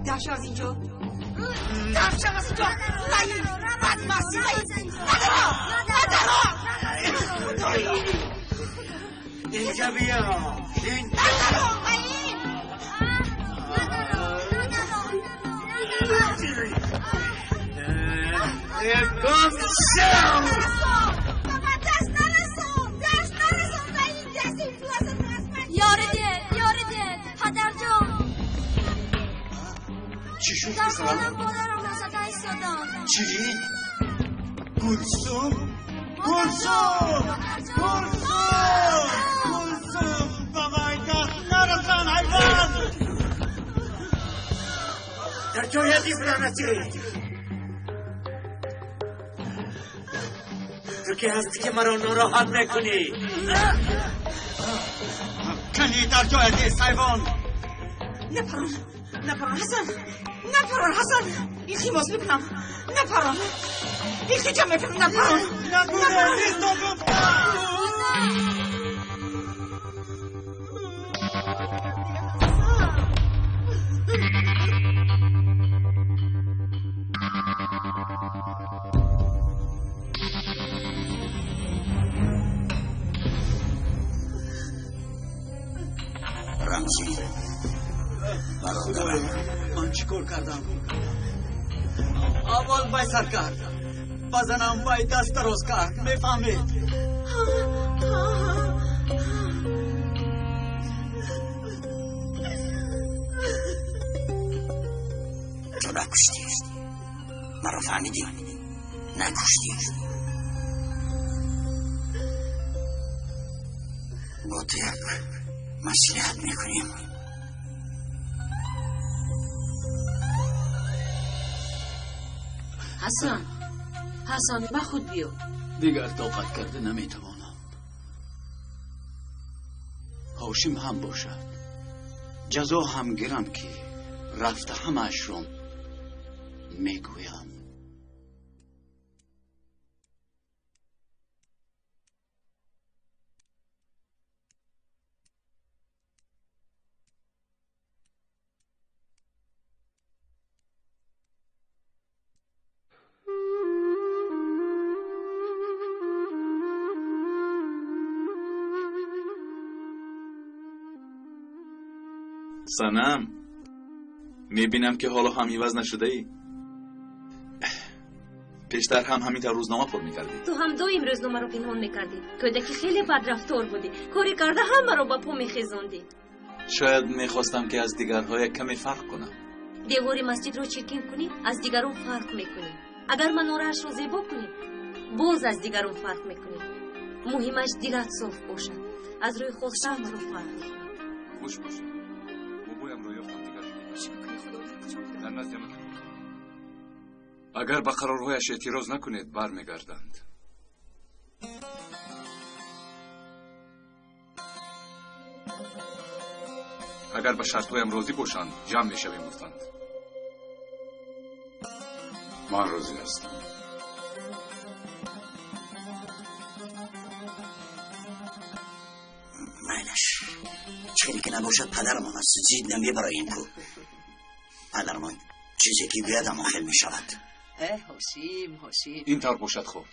Speaker 14: Даф шав аз инҷо, даф шав аз инҷо. Лаим, бадмаст, лаим. Надаро, надаро. Худоё,
Speaker 12: инҷа биё.
Speaker 14: Надаро, лаим.
Speaker 12: Гум шав. Чӣ шуд, писарам? Чӣ? Гулсум? Гулсум! Гулсум! Гулсум! Ба ман даст нарасон, ҳайвон! Дар ҷоят лаънатӣ! Ту ки ҳастӣ ки маро нороҳат мекунӣ? Кани дар ҷоят нест, ҳайвон!
Speaker 14: Напарон, напарон, Ҳасан, Напарон, Ҳасан. Илтимос мекунам. Напарон. Илтиҷо мекунам, напарон.
Speaker 16: Рамзӣ, бародарам,
Speaker 12: ман чӣ кор кардам? Аввал вай сар кард, ба занам вай даст дароз кард, мефаҳмед?
Speaker 16: Ту накуштӣ маро, фаҳмидӣ? Накуштӣ. Бо ту як маслиҳат мекунем.
Speaker 10: Ҳасан, Ҳасан, ба худ биё.
Speaker 5: Дигар тоқат карда наметавонам. Ҳошим ҳам бошад, ҷазо ҳам гирам, ки рафта ҳамаашро мегӯям.
Speaker 9: Санам, мебинам, ки ҳоло ҳам иваз нашудаӣ. Пештар ҳам ҳамин тавр рӯзнома пур мекардӣ.
Speaker 10: Ту ҳам доим рӯзномаро пинҳон мекардӣ. Кӯдаки хеле бадрафтор будӣ, коре карда ҳамаро ба по мехезондӣ.
Speaker 9: Шояд мехостам, ки аз дигарҳо як каме фарқ кунам.
Speaker 10: Девори масҷидро чиркин кунӣ, аз дигарон фарқ мекунӣ. Агар манораашро зебо кунӣ, боз аз дигарон фарқ мекунӣ. Муҳимаш дилат соф бошад, аз рӯи хостаатро фарқ мекунӣ.
Speaker 3: Хуш бошед. Бобоямро ёфтам, дигар
Speaker 17: Шукри Худо, дар куҷо будам?
Speaker 3: Дар назди амаки. Агар ба қарорҳояш эътироз накунед, бармегарданд. Агар ба шартҳоям розӣ бошанд, ҷамъ мешавем, гуфтанд.
Speaker 5: Ман розӣ ҳастам.
Speaker 16: Майлаш, чӣ ки набошад, падарамон аст, зид намебароем ку. Падарамон чизе ки гӯяд, ҳамон хел мешавад.
Speaker 11: Э, Ҳошим, Ҳошим.
Speaker 3: Ин тавр бошад хуб.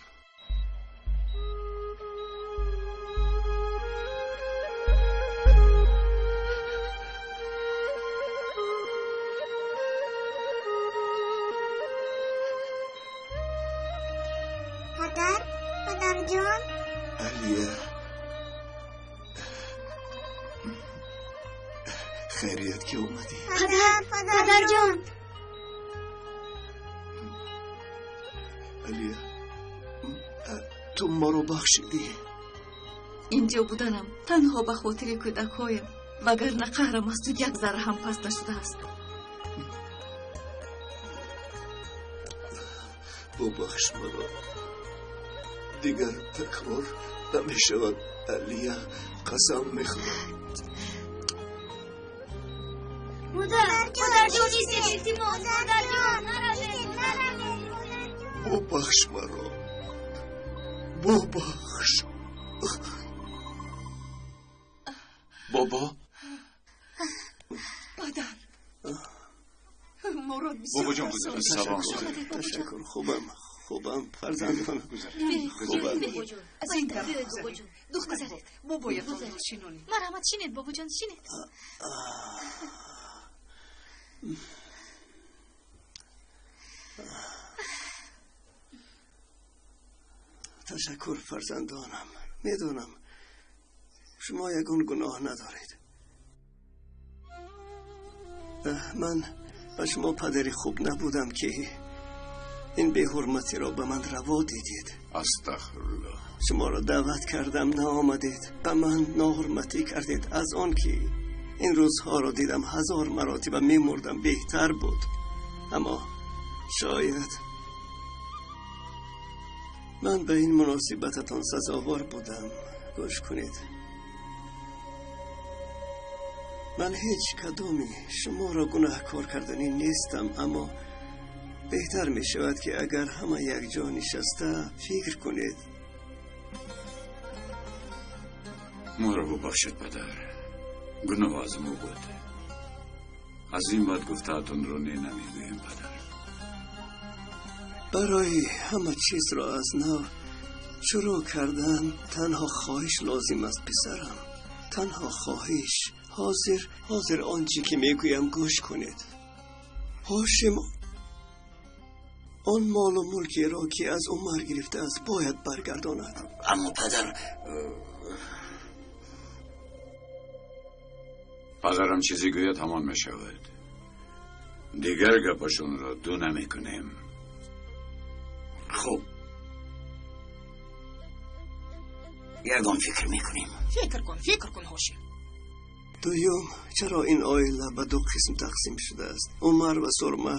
Speaker 7: Падар, падарҷон.
Speaker 9: Алия, хайрият ки омадӣ.
Speaker 7: Падар, падарҷон.
Speaker 9: Алия, ту маро бахшидӣ.
Speaker 8: Инҷо буданам танҳо ба хотири кӯдакҳоям, вагарна қаҳрам аз ту як зарра ҳам паст нашудааст.
Speaker 9: Бубахш маро, дигар такрор намешавад. Алия, қасам мехӯрам.
Speaker 7: Модар, модарҷон, истед, илтимос, модарҷон, наравед, наравед.
Speaker 9: Бубахш маро, бубахш.
Speaker 5: Бобо.
Speaker 11: Падар, моро бисёр
Speaker 3: Бобоҷон, гузаред.
Speaker 5: Салом.
Speaker 15: Ташаккур, хубам, хубам, фарзандонам, хубам.
Speaker 11: Аз ин тараф гузаред, духтар, бобоятонро шинонед.
Speaker 4: Марҳамат, шинед, бобоҷон, шинед.
Speaker 15: Ташаккур, фарзандонам. Медонам, шумо ягон гуноҳ надоред. Ман ба шумо падари хуб набудам, ки ин беҳурматиро ба ман раво дидед.
Speaker 5: Астағфируллоҳ.
Speaker 15: Шуморо даъват кардам, наомадед, ба ман ноҳурматӣ кардед. Аз он ки ин рӯзҳоро дидам, ҳазор маротиба мемурдам беҳтар буд. Аммо шояд ман ба ин муносибататон сазовор будам. Гӯш кунед, Ман ҳеҷ кадоми шуморо гунаҳкор карданӣ нестам, аммо беҳтар мешавад ки агар ҳама якҷо нишаста фикр кунед.
Speaker 5: Моро бубахшед, падар. Гуноҳ аз мо буд. Аз ин баъд гуфтаатонро не намегӯем, падар.
Speaker 15: Барои ҳама чизро аз нав шурӯъ кардан танҳо хоҳиш лозим аст, писарам. Танҳо хоҳиш. Ҳозир он чӣ ки мегӯям гӯш кунед. Ҳошим он молу мулкеро ки аз Умар гирифтааст бояд баргардонад.
Speaker 16: Аммо падар,
Speaker 5: падарам чизе гӯяд ҳамон мешавад. Дигар гапашонро ду намекунем.
Speaker 16: Хуб, ягон фикр мекунем.
Speaker 14: Фикр кун, фикр кун, Ҳошим.
Speaker 15: Дуюм, чаро ин оила ба ду қисм тақсим шудааст? Умар ва Сурма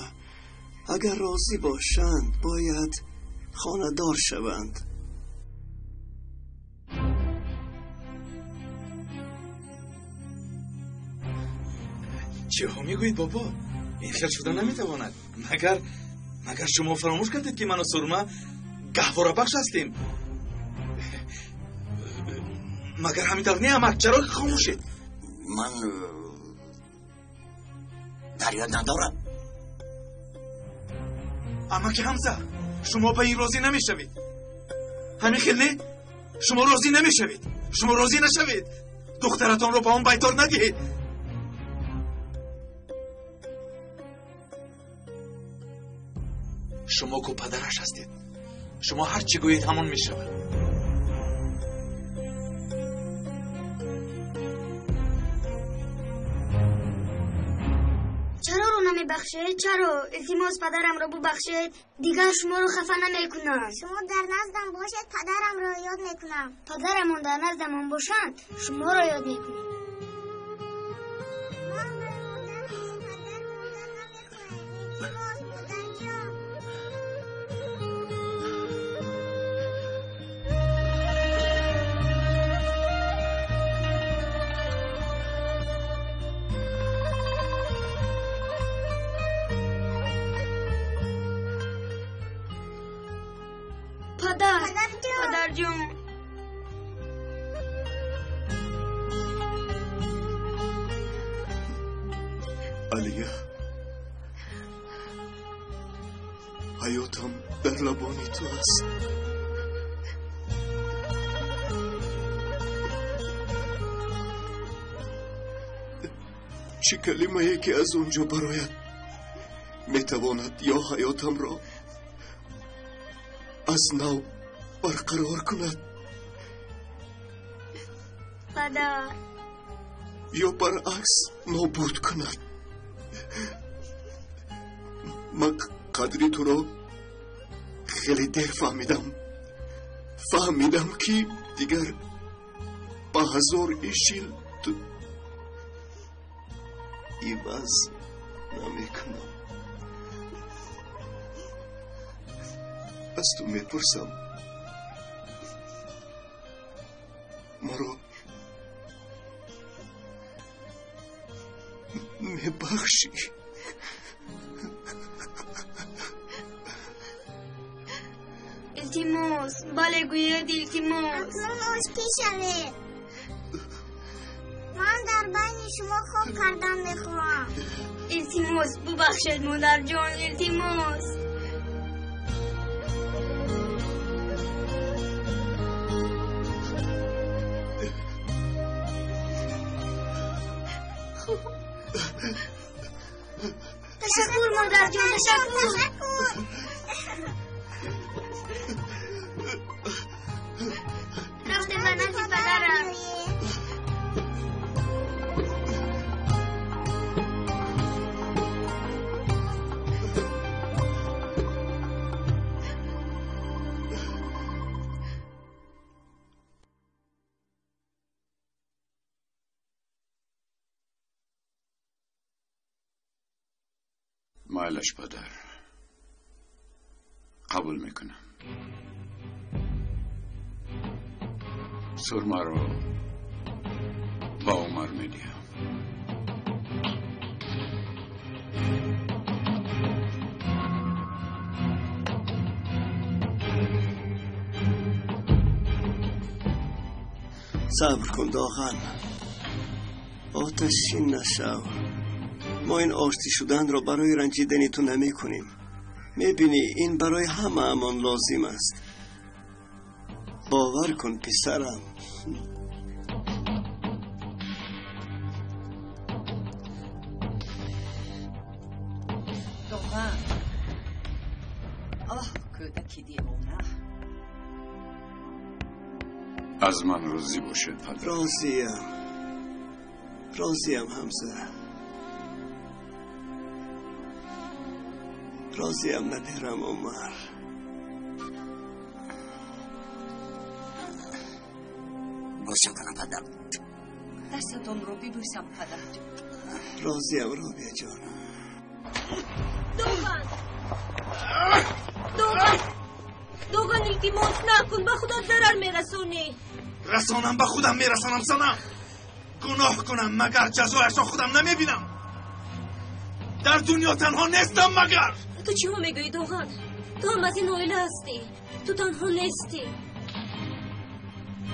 Speaker 15: агар розӣ бошанд, бояд хонадор шаванд.
Speaker 9: Чиҳо мегӯед, бобо? Ин хел шуда наметавонад. Магар шумо фаромӯш кардед, ки ману Сурма гаҳворабахш ҳастем? Магар ҳамин тавр не, амак? Чаро хомӯшед?
Speaker 16: Ман дар ёд надорам.
Speaker 9: Амаки Ҳамза, шумо ба ин розӣ намешавед. Ҳамин хел не? Шумо розӣ намешавед. Шумо розӣ нашавед. Духтаратонро ба он байтор надиҳед. Шумо ку падараш ҳастед. Шумо ҳар чӣ гӯед ҳамон мешавад.
Speaker 7: Чаро ро намебахшед? Чаро? Илтимос, падарамро бубахшед. Дигар шуморо хафа намекунам.
Speaker 19: Шумо дар наздам бошед, падарамро ёд мекунам.
Speaker 7: Падарамон дар наздамон бошанд, шуморо ёд мекунем. Падарҷон,
Speaker 20: Алия, ҳаётам дар лабони ту аст. Чӣ калимае ки аз он ҷо барояд метавонад ё ҳаётамро аз нав барқарор кунад,
Speaker 7: падар,
Speaker 20: ё баръакс нобуд кунад. Ман қадри туро хеле дер фаҳмидам. Фаҳмидам, ки дигар ба ҳазор ишил иваз намекунам. Аз ту мепурсам, маро мебахшӣ?
Speaker 7: Илтимос, бале гӯед, илтимос.
Speaker 19: Акнун ошкӣ шавед. Ман дар байни шумо хоб кардан мехоҳам.
Speaker 7: Илтимос, бубахшед, модарҷон, илтимос. Ташаккур, модарҷон, ташаккур. Рафтем ба назди падарам.
Speaker 5: Майлаш, падар, қабул мекунам. Сурмаро ба Умар медиҳам.
Speaker 15: Сабр кун, Доған. Оташин нашав. Мо ин оштӣ шуданро барои ранҷидани ту намекунем. Мебинӣ, ин барои ҳамаамон лозим аст. Бовар кун, писарам.
Speaker 11: Доған. Оҳ, кӯдаки девона.
Speaker 5: Аз ман розӣ бошед, падар.
Speaker 15: Розиям. Розиям, Ҳамза. Розиям, набирам Умар.
Speaker 16: Бошад, падар.
Speaker 11: Дастатонро бибӯсам, падар.
Speaker 15: Розиям, Робия ҷон.
Speaker 10: Доған! Доған! Доған, илтимос накун, ба худат зарар мерасонӣ.
Speaker 9: Расонам, ба худам мерасонам, санам. Гуноҳ кунам, магар ҷазояшро худам намебинам? Дар дунё танҳо нестам, магар?
Speaker 10: Ту чиҳо мегӯӣ, Доған? Ту ҳам аз ин оила ҳастӣ. Ту танҳо нестӣ.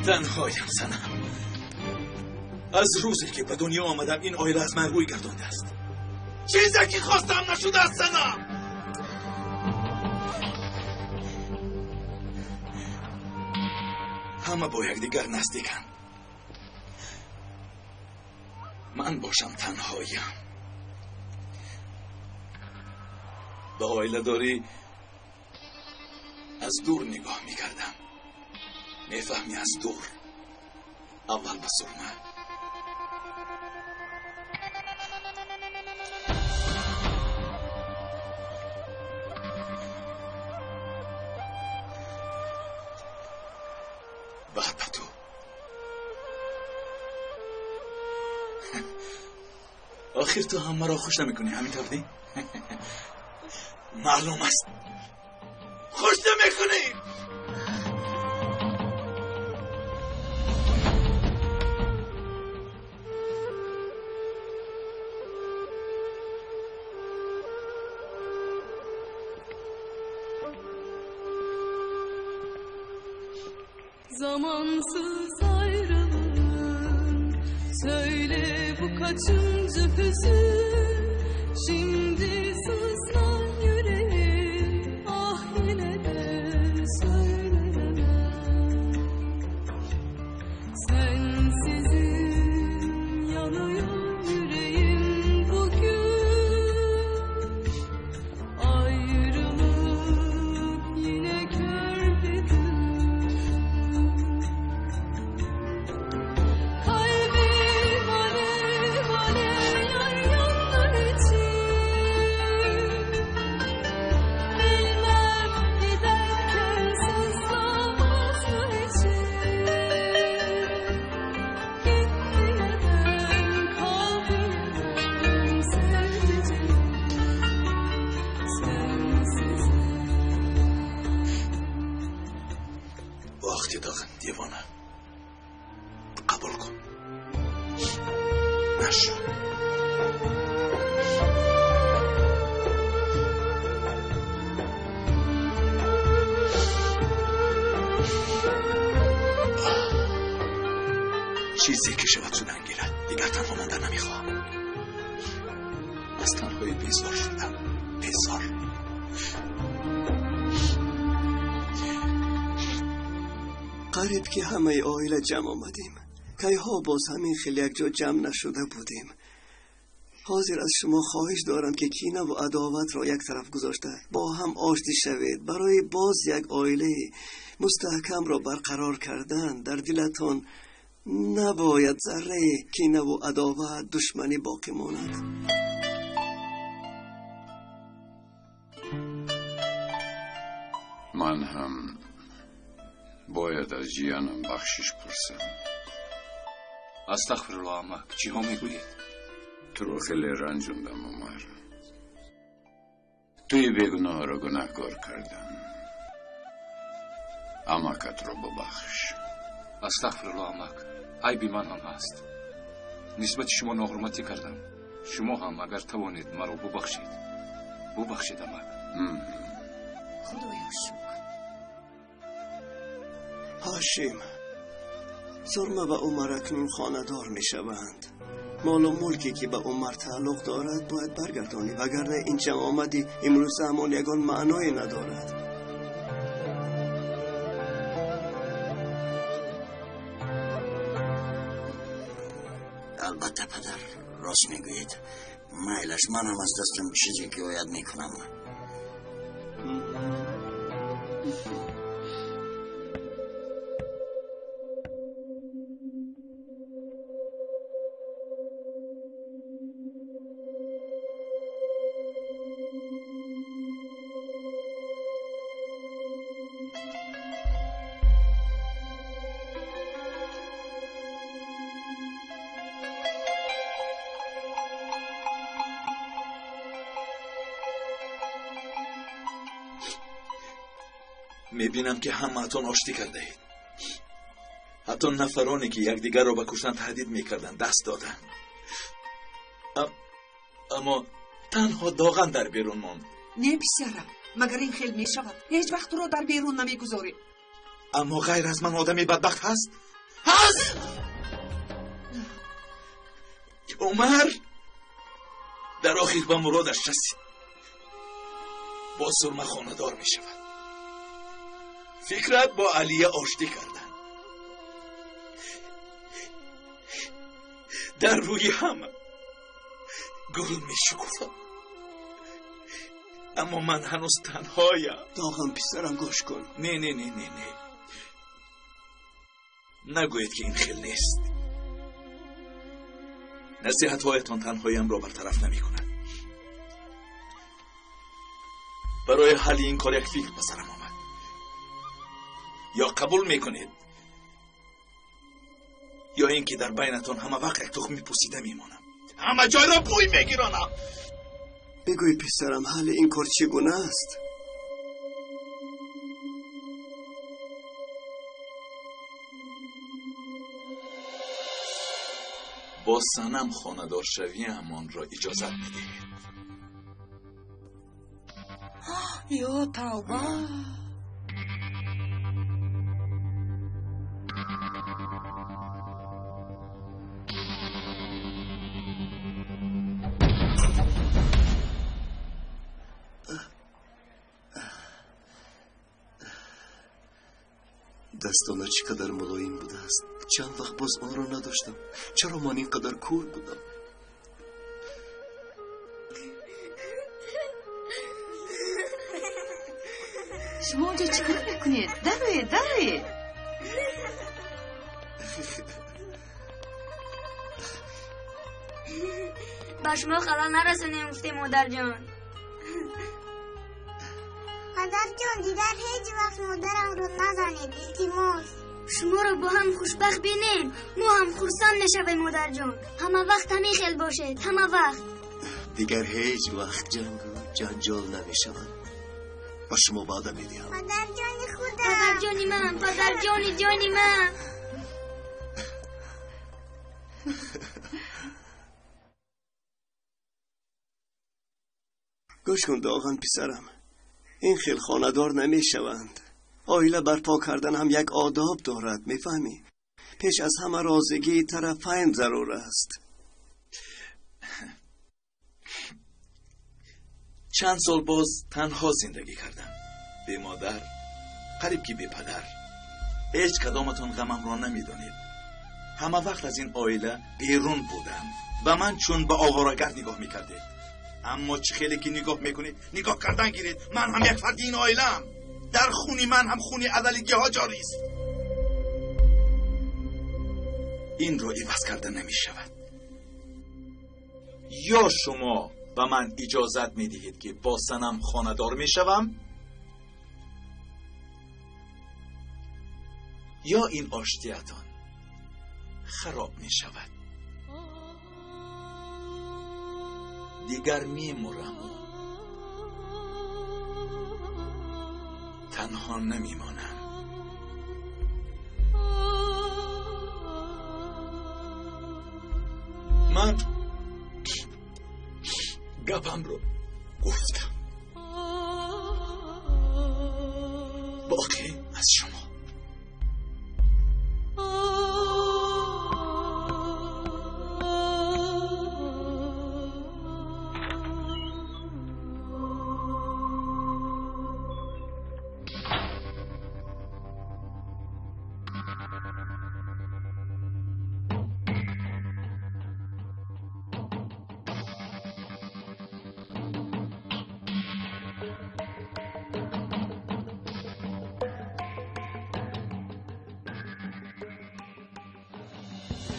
Speaker 9: Танҳоям, санам. Аз рӯзе ки ба дунё омадам, ин оила аз ман рӯй гардондааст. Чизе ки хостам нашудааст, санам. Ҳама бо якдигар наздиканд. Ман бошам танҳоям. Ба оиладорӣ аз дур нигоҳ мекардам. Мефаҳмӣ, аз дур. Аввал ба сурма. Баъд ба ту. Охир ту ҳам маро хуш намекунӣ, ҳамин тавр не? Маълум аст. Хуш намекунӣ.
Speaker 21: Zamansız ayrılığın, söyle bu kaçıncı hüzün? Şimdi sızlar yüreğim, ah yine de söyleyemem. Sensizim yanıyor yüreğim bugün. Ayrılık yine kör bir gün. Kalbim alev alev yar yanlar için. Bilmem giderken sızlamaz mı içim? Git diyemem, kal diyemem sevdiceğim, sensizim.
Speaker 9: Вақти Доған, девона. Қабул кун. Нашуд. Чизе ки шавад шудан гирад. Дигар танҳо мондан намехоҳам. Аз танҳоӣ безор шудам. Безор.
Speaker 15: Қариб ки ҳамаи оила ҷамъ омадем. Кайҳо боз ҳамин хел якҷо ҷамъ нашуда будем. Ҳозир аз шумо хоҳиш дорам ки кинаву адоватро як тараф гузошта бо ҳам оштӣ шавед. Барои боз як оилаи мустаҳкамро барқарор кардан дар дилатон набояд зарраи кинаву адоват, душманӣ боқӣ монад.
Speaker 5: Ман ҳам бояд аз ҷиянам бахшиш пурсам.
Speaker 3: Астағфируллоҳ, амак, чиҳо мегӯед?
Speaker 5: Туро хеле ранҷондам, Умар. Туи бегуноҳро гунаҳкор кардам. Амакатро бубахш.
Speaker 3: Астағфируллоҳ, амак, айби ман ҳам ҳаст. Нисбати шумо ноҳурматӣ кардам. Шумо ҳам агар тавонед маро бубахшед. Бубахшед, амак.
Speaker 11: Худоё шукр.
Speaker 15: Ҳошим, Сурма ва Умар акнун хонадор мешаванд. Молу мулке ки ба Умар тааллуқ дорад бояд баргардонӣ, вагарна ин ҷамъомади имрӯза ҳамон ягон маъное надорад.
Speaker 16: Албатта, падар, рост мегӯед. Майлаш, манам аз дастам чизе ки ояд мекунам.
Speaker 9: Мебинам ки ҳамаатон оштӣ кардаед. Ҳатто нафароне ки якдигарро ба куштан таҳдид мекарданд, даст доданд. Аммо танҳо Доған дар берун монд.
Speaker 11: Не, писарам, магар ин хел мешавад? Ҳеҷ вақт туро дар берун намегузорем.
Speaker 9: Аммо ғайр аз ман одами бадбахт ҳаст? Ҳаст! Умар дар охир ба муродаш расид. Бо Сурма хонадор мешавад. Фикрат бо Алия оштӣ карданд. Дар рӯи ҳама гул мешукуфад. Аммо ман ҳанӯз танҳоям.
Speaker 15: Доғам, писарам, гӯш кун.
Speaker 9: Не, не, не, не, не. Нагӯед ки ин хел нест. Насиҳатҳоятон танҳоямро бартараф намекунад. Барои ҳалли ин кор як фикр ба сарам омад. Ё қабул мекунед, ё ин ки дар байнатон ҳама вақт як тухми пусида мемонам, ҳама ҷойро бӯй мегиронам.
Speaker 15: Бигӯй, писарам, ҳалли ин кор чӣ гуна аст?
Speaker 9: Бо Санам хонадоршавиамонро иҷозат медиҳед.
Speaker 11: Ё тавба!
Speaker 20: Дастона чӣ қадар мулоим будааст. Чанд вақт боз онро надоштам. Чаро ман ин қадар кур будам?
Speaker 13: Шумо онҷо чӣ кор мекунед? Дароед, дароед.
Speaker 7: Ба шумо халал нарасонем, гуфтем, модарҷон.
Speaker 19: Падарҷон, дигар ҳеҷ вақт модарамро назанед, илтимос.
Speaker 7: Шуморо бо ҳам хушбахт бинем, мо ҳам хурсанд мешавем, модарҷон. Ҳама вақт ҳамин хел бошед, ҳама вақт.
Speaker 20: Дигар ҳеҷ вақт ҷангу ҷанҷол намешавад. Ба шумо ваъда медиҳам.
Speaker 19: Падарҷони худам.
Speaker 7: Падарҷони ман, падарҷони ҷони ман.
Speaker 15: Гӯш кун, Доған писарам, ин хел хонадор намешаванд. Оила барпо кардан ҳам як одоб дорад, мефаҳмӣ? Пеш аз ҳама розигии тарафайн зарур аст.
Speaker 9: Чанд сол боз танҳо зиндагӣ кардам. Бемодар, қариб ки бепадар. Ҳеҷ кадоматон ғамамро намедонед. Ҳама вақт аз ин оила берун будам. Ба ман чун ба оворагард нигоҳ мекардед. Аммо чӣ хеле ки нигоҳ мекунед, нигоҳ кардан гиред. Ман ҳам як фарди ин оилаам. Дар хуни ман ҳам хуни адалигиҳо ҷорист. Инро иваз карда намешавад. Ё шумо ба ман иҷозат медиҳед, ки бо Санам хонадор мешавам, ё ин оштиятон хароб мешавад. Дигар мемураму танҳо намемонам. Ман гапамро гуфтам. Боқӣ аз шумо.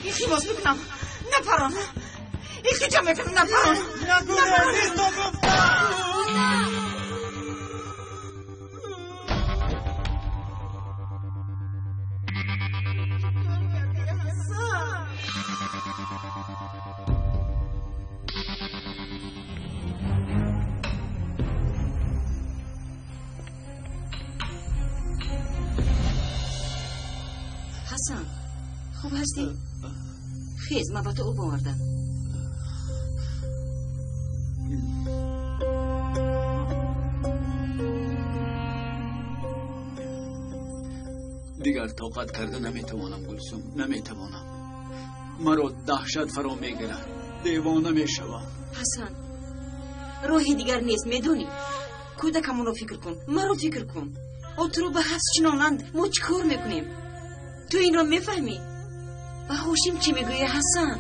Speaker 14: Илтимос мекунам, напарон. Илтиҷо мекунам, напарон.
Speaker 10: Ҳасан, хуб ҳастӣ? Хез, ман ба ту об овардам.
Speaker 12: Дигар тоқат карда наметавонам, Гулсум, наметавонам. Маро даҳшат фаро мегирад, девона мешавам.
Speaker 10: Ҳасан, роҳи дигар нест, медонӣ? Кӯдакамонро фикр кун, маро фикр кун. О туро ба ҳабс чинонанд, мо чӣ кор мекунем? Ту инро мефаҳмӣ? Ба Ҳошим чӣ мегӯӣ, Ҳасан?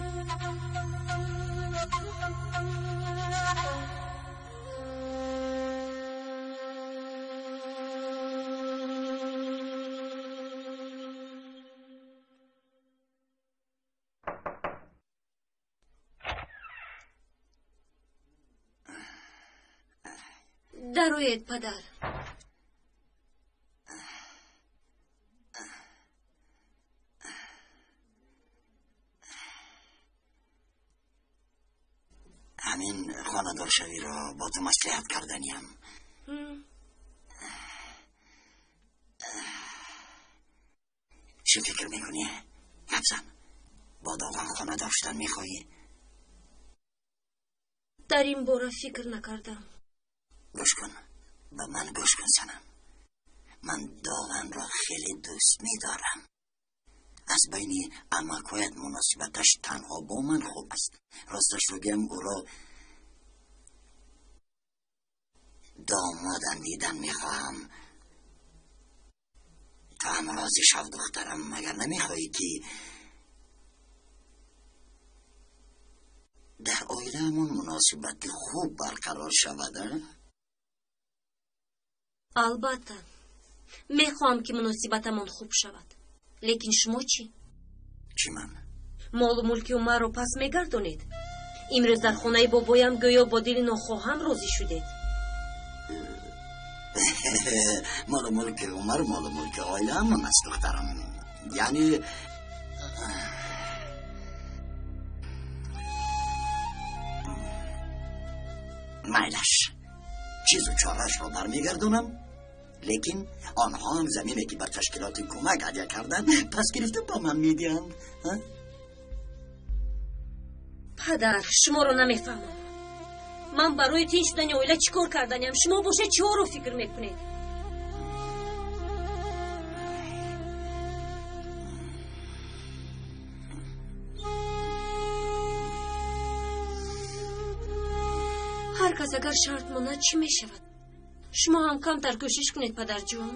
Speaker 4: Дароед, падар.
Speaker 16: Ҳамин хонадоршавиро бо ту маслиҳат карданиям. Чӣ фикр мекунӣ? Гап зан. Бо Доғон хонадор шудан мехоҳӣ?
Speaker 10: Дар ин бора фикр накардам.
Speaker 16: Гӯш кун, ба ман гӯш кун, санам. Ман Доғанро хеле дӯст медорам. Аз байни амакҳоят муносибаташ танҳо бо ман хуб аст. Росташро гӯям, ӯро домодам дидан мехоҳам. Ту ҳам розӣ шав, духтарам. Магар намехоҳӣ, ки дар оилаамон муносибати хуб барқарор шавад?
Speaker 10: Албатта, мехоҳам, ки муносибатамон хуб шавад. Лекин шумо чӣ?
Speaker 16: Чӣ ман?
Speaker 10: Молу мулки Умарро пас мегардонед? Имрӯз дар хонаи бобоям гӯё бо дили нохоҳам розӣ шудед.
Speaker 16: Молу мулки Умар молу мулки оилаамон аст, духтарам. Яъне майлаш, чизу чорашро бармегардонам, лекин онҳо ҳам замине ки ба ташкилоти кӯмак ҳадя карданд, пас гирифта ба ман медиҳанд.
Speaker 10: Падар, шуморо намефаҳмам. Ман барои тинч шудани оила чӣ кор карданиам? Шумо бошед чиҳоро фикр мекунед? Ҳар кас агар шарт монад, чӣ мешавад? Шумо ҳам камтар кӯшиш кунед, падарҷон.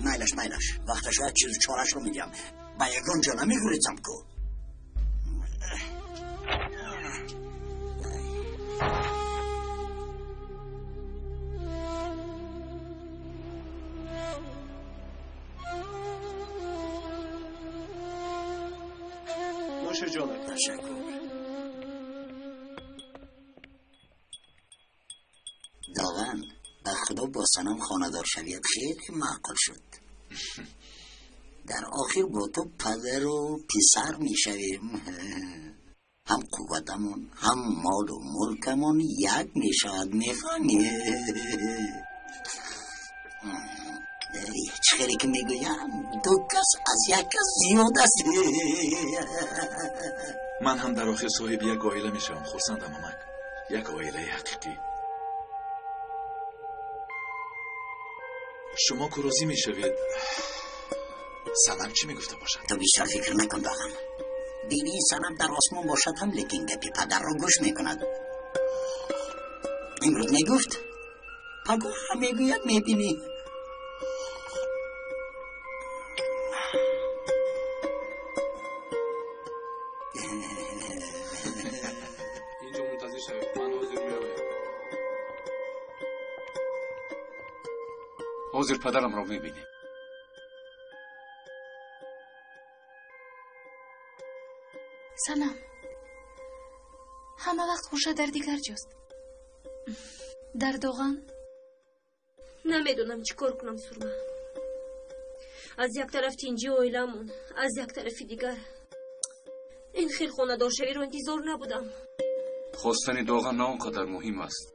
Speaker 16: Майлаш, майлаш, вақташ ояд чизу чорашро медиҳам. Ба ягон ҷо намегурезам ку.
Speaker 15: Нӯши ҷонат.
Speaker 16: Ташаккур. Доған, ба худо бо Санам хонадоршавият хеле маъқул шуд. Дар охир бо ту падару писар мешавем. Ҳам қувватамон, ҳам молу мулкамон як мешавад, мефаҳмӣ? Чӣ хеле ки мегӯям, ду кас аз як кас зиёд аст.
Speaker 9: Ман ҳам дар охир соҳиби як оила мешавам. Хурсандам, амак. Як оилаи ҳақиқӣ. Шумо ку розӣ мешавед, Санам чӣ мегуфта бошад?
Speaker 16: Ту бисёр фикр накун, Доған. Бибии Санам дар осмон бошад ҳам, лекин гапи падарро гӯш мекунад. Имрӯз мегуфт, пагоҳ ҳам мегӯяд, мебинӣ.
Speaker 18: Инҷо мунтазир шавед, ман ҳозир меоям.
Speaker 3: Ҳозир падарамро мебинем.
Speaker 4: Санам, ҳама вақт Хуршед дар дигар ҷост. Дар Доған?
Speaker 10: Намедонам чӣ кор кунам, Сурма. Аз як тараф тинҷи оиламон, аз як тарафи дигар ин хел хонадоршавиро интизор набудам.
Speaker 3: Хостани Доған на он қадар муҳим аст.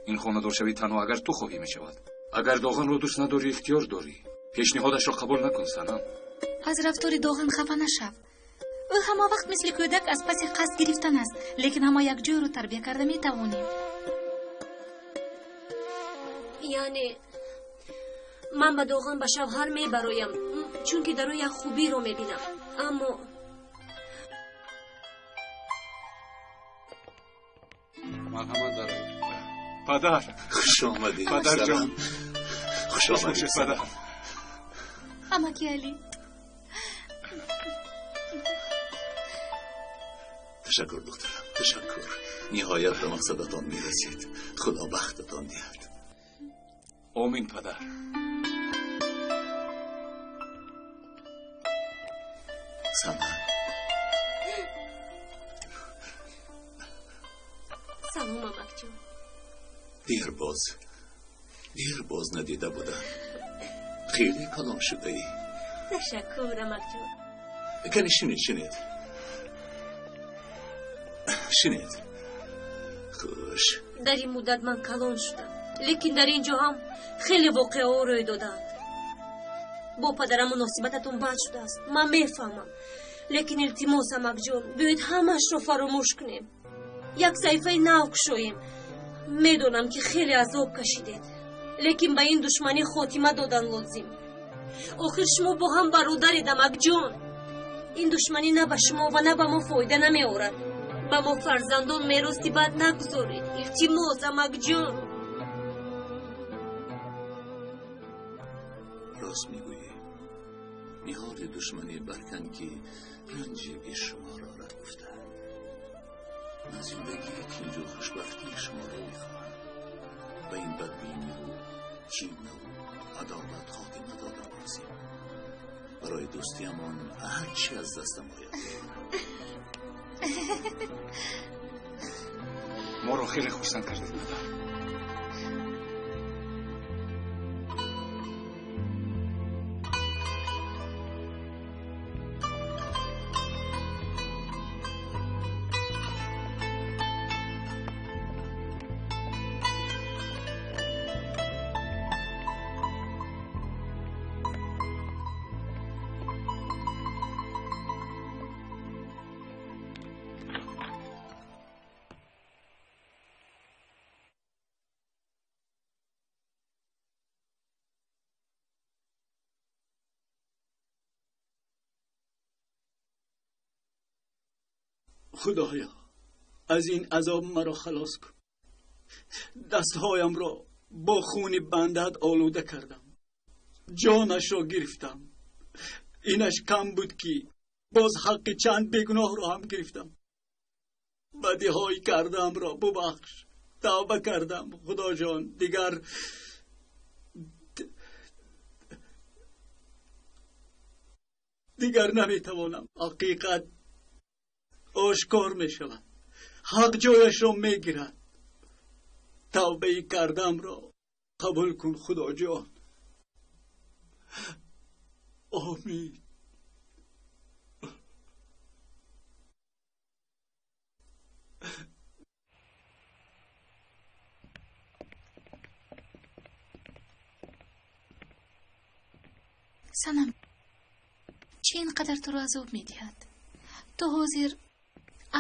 Speaker 3: Ин хонадоршавӣ танҳо агар ту хоҳӣ мешавад. Агар Доғанро дӯст надорӣ, ихтиёр дорӣ. Пешниҳодашро қабул накун, Санам.
Speaker 4: Аз рафтори Доған хафа нашав. Ӯ ҳама вақт мисли кӯдак аз паси қасд гирифтан аст, лекин ҳама якҷойро тарбия карда метавонем.
Speaker 10: Яъне ман ба Доған ба шавҳар мебароям, чунки дар ӯ як хубиро мебинам, аммо
Speaker 18: Марҳамат, дароед.
Speaker 3: Падар,
Speaker 9: хуш омадед.
Speaker 3: Падарҷон,
Speaker 9: хуш омадед,
Speaker 3: падар.
Speaker 4: Амаки Али.
Speaker 9: Ташаккур, духтарам, ташаккур. Ниҳоят ба мақсадатон мерасед. Худо бахтатон диҳад.
Speaker 3: Омин, падар.
Speaker 9: Санам.
Speaker 10: Салом, амакҷон.
Speaker 9: Дер боз надида будам. Хеле калон шудаӣ.
Speaker 10: Ташаккур, амакҷон.
Speaker 9: Кани шинед, шинед. Шинед. Хуш.
Speaker 10: Дар ин муддат ман калон шудам, лекин дар ин ҷо ҳам хеле воқеаҳо рӯй додаанд. Бо падарам муносибататон бад шудааст, ман мефаҳмам, лекин илтимос, амакҷон, биёед ҳамаашро фаромӯш кунем, як саҳифаи нав кушоем. Медонам, ки хеле азоб кашидед, лекин ба ин душманӣ хотима додан лозим. Охир шумо бо ҳам бародаред, амакҷон. Ин душманӣ на ба шумо ва на ба мо фоида намеорад. Ба мо фарзандон мероси бад нагузоред, илтимос, амакҷон.
Speaker 9: Рост мегӯӣ. Ниҳоли душманӣ баркан, ки ранҷи бешумор орад, гуфтанд. Ман зиндагии тинҷу хушбахтии шуморо мехоҳам. Ба ин бадбиниву кинаву адоват хотима додан лозим. Барои дӯстиамон ҳар чи аз дастам ояд мекунам.
Speaker 3: Моро хеле хурсанд кардед, падар.
Speaker 12: خدایا، از این عذاب مرا خلاص کن. دستهایم را با خون بندت آلوده کردم، جانش را گرفتم. اینش کم بود که باز حق چند بیگناه را هم گرفتم. بدیهای کردم را ببخش. توبه کردم خدا جان، دیگر نمیتوانم. حقیقت آشکار می شود، حق جایش را می گیرد. توبه کردم را قبول کن خدا جان. آمین.
Speaker 4: Санам, чӣ ин қадар туро азоб медиҳад? Ту ҳозир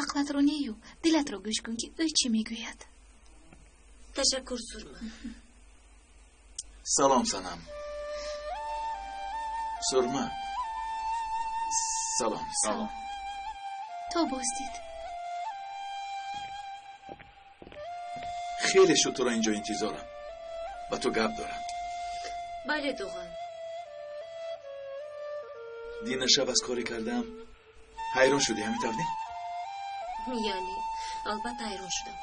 Speaker 4: ақлатро нею дилатро гӯш кун, ки ӯ чӣ мегӯяд.
Speaker 10: Ташаккур, Сурма.
Speaker 9: Салом, Санам. Сурма, салом.
Speaker 4: Салом. То боз дид.
Speaker 9: Хеле шуд туро инҷо интизорам. Ба ту гап дорам.
Speaker 10: Бале, Доған.
Speaker 9: Дина шаб аз коре кардам ҳайрон шудӣ, ҳамин тавр не?
Speaker 10: Яъне албатта ҳайрон шудам,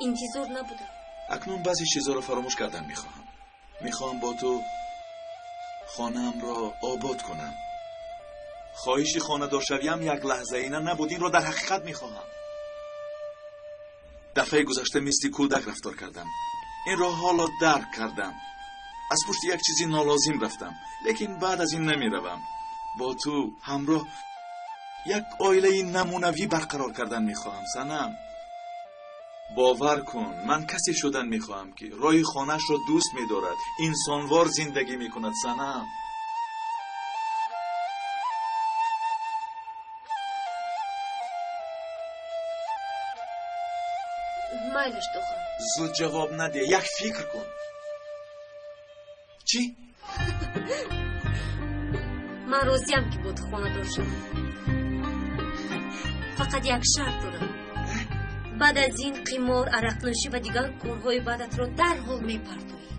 Speaker 10: интизор набудам.
Speaker 9: Акнун баъзе чизҳоро фаромӯш кардан мехоҳам. Мехоҳам бо ту хонаамро обод кунам. Хоҳиши хонадоршавиам як лаҳзаина набуд, инро дар ҳақиқат мехоҳам. Дафъаи гузашта мисли кӯдак рафтор кардам. Инро ҳоло дарк кардам. Аз пушти як чизи нолозим рафтам, лекин баъд аз ин намеравам. Бо ту ҳамроҳ як оилаи намунавӣ барқарор кардан мехоҳам, Санам. Бовар кун, ман касе шудан мехоҳам, ки роҳи хонаашро дӯст медорад, инсонвор зиндагӣ мекунад, Санам.
Speaker 10: Майлаш, Доған.
Speaker 9: Зуд ҷавоб надеҳ, як фикр кун. Чӣ?
Speaker 10: Ман розиям, ки бо ту хонадор шавам. Фақат як шарт дорам. Баъд аз ин қимор, арақнӯшӣ ва дигар корҳои бадатро дарҳол мепартоӣ.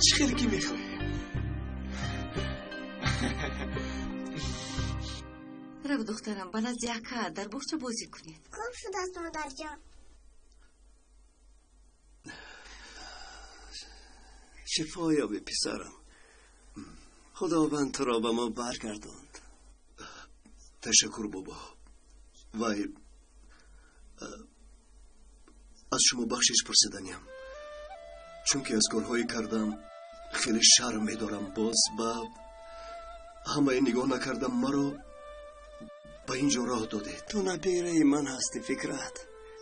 Speaker 9: Чӣ хеле ки мехоҳӣ.
Speaker 11: Рав, духтарам, ба назди ака дар боғча бозӣ кунед.
Speaker 19: Хуб шудааст, модарҷон.
Speaker 15: Шифо ёбӣ, писарам. Худованд туро ба мо баргардонд.
Speaker 20: Ташаккур, бобо. Вай, аз шумо бахшиш пурсиданиям, чунки аз корҳое кардам хеле шарм медорам. Боз ба ҳамаи нигоҳ накардам, маро ба ин ҷо роҳ додед.
Speaker 15: Ту набераи ман ҳастӣ, Фикрат.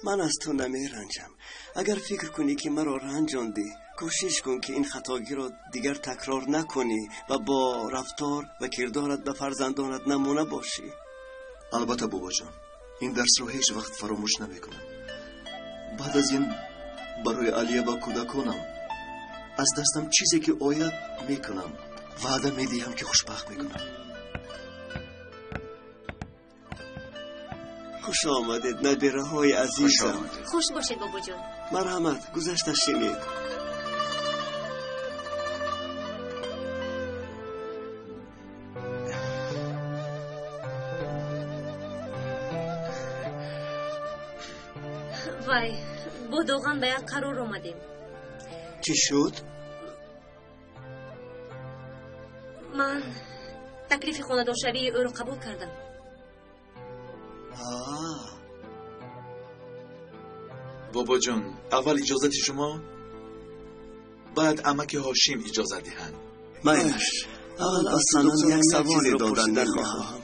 Speaker 15: Ман аз ту намеранҷам. Агар фикр кунӣ, ки маро ранҷондӣ, кӯшиш кун, ки ин хатогиро дигар такрор накунӣ ва бо рафтор ва кирдорат ба фарзандонат намуна бошӣ.
Speaker 20: Албатта, бобоҷон, ин дарсро ҳеҷ вақт фаромӯш намекунам. Баъд аз ин барои Алия ва кӯдаконам аз дастам чизе ки ояд мекунам. Ваъда медиҳам, ки хушбахт мекунам.
Speaker 15: Хуш омадед, набираҳои азизам.
Speaker 10: Хуш бошед, бобоҷон.
Speaker 15: Марҳамат, гузашта шинед.
Speaker 10: Вай, бо Доған ба як қарор омадем.
Speaker 15: Чӣ шуд?
Speaker 10: Ман таклифи хонадоршавии ӯро қабул кардам.
Speaker 9: Бобоҷон, аввал иҷозати шумо, баъд амаки Ҳошим иҷозат диҳанд.
Speaker 15: Майлаш, аввал аз Санам як саволе додан мехоҳам.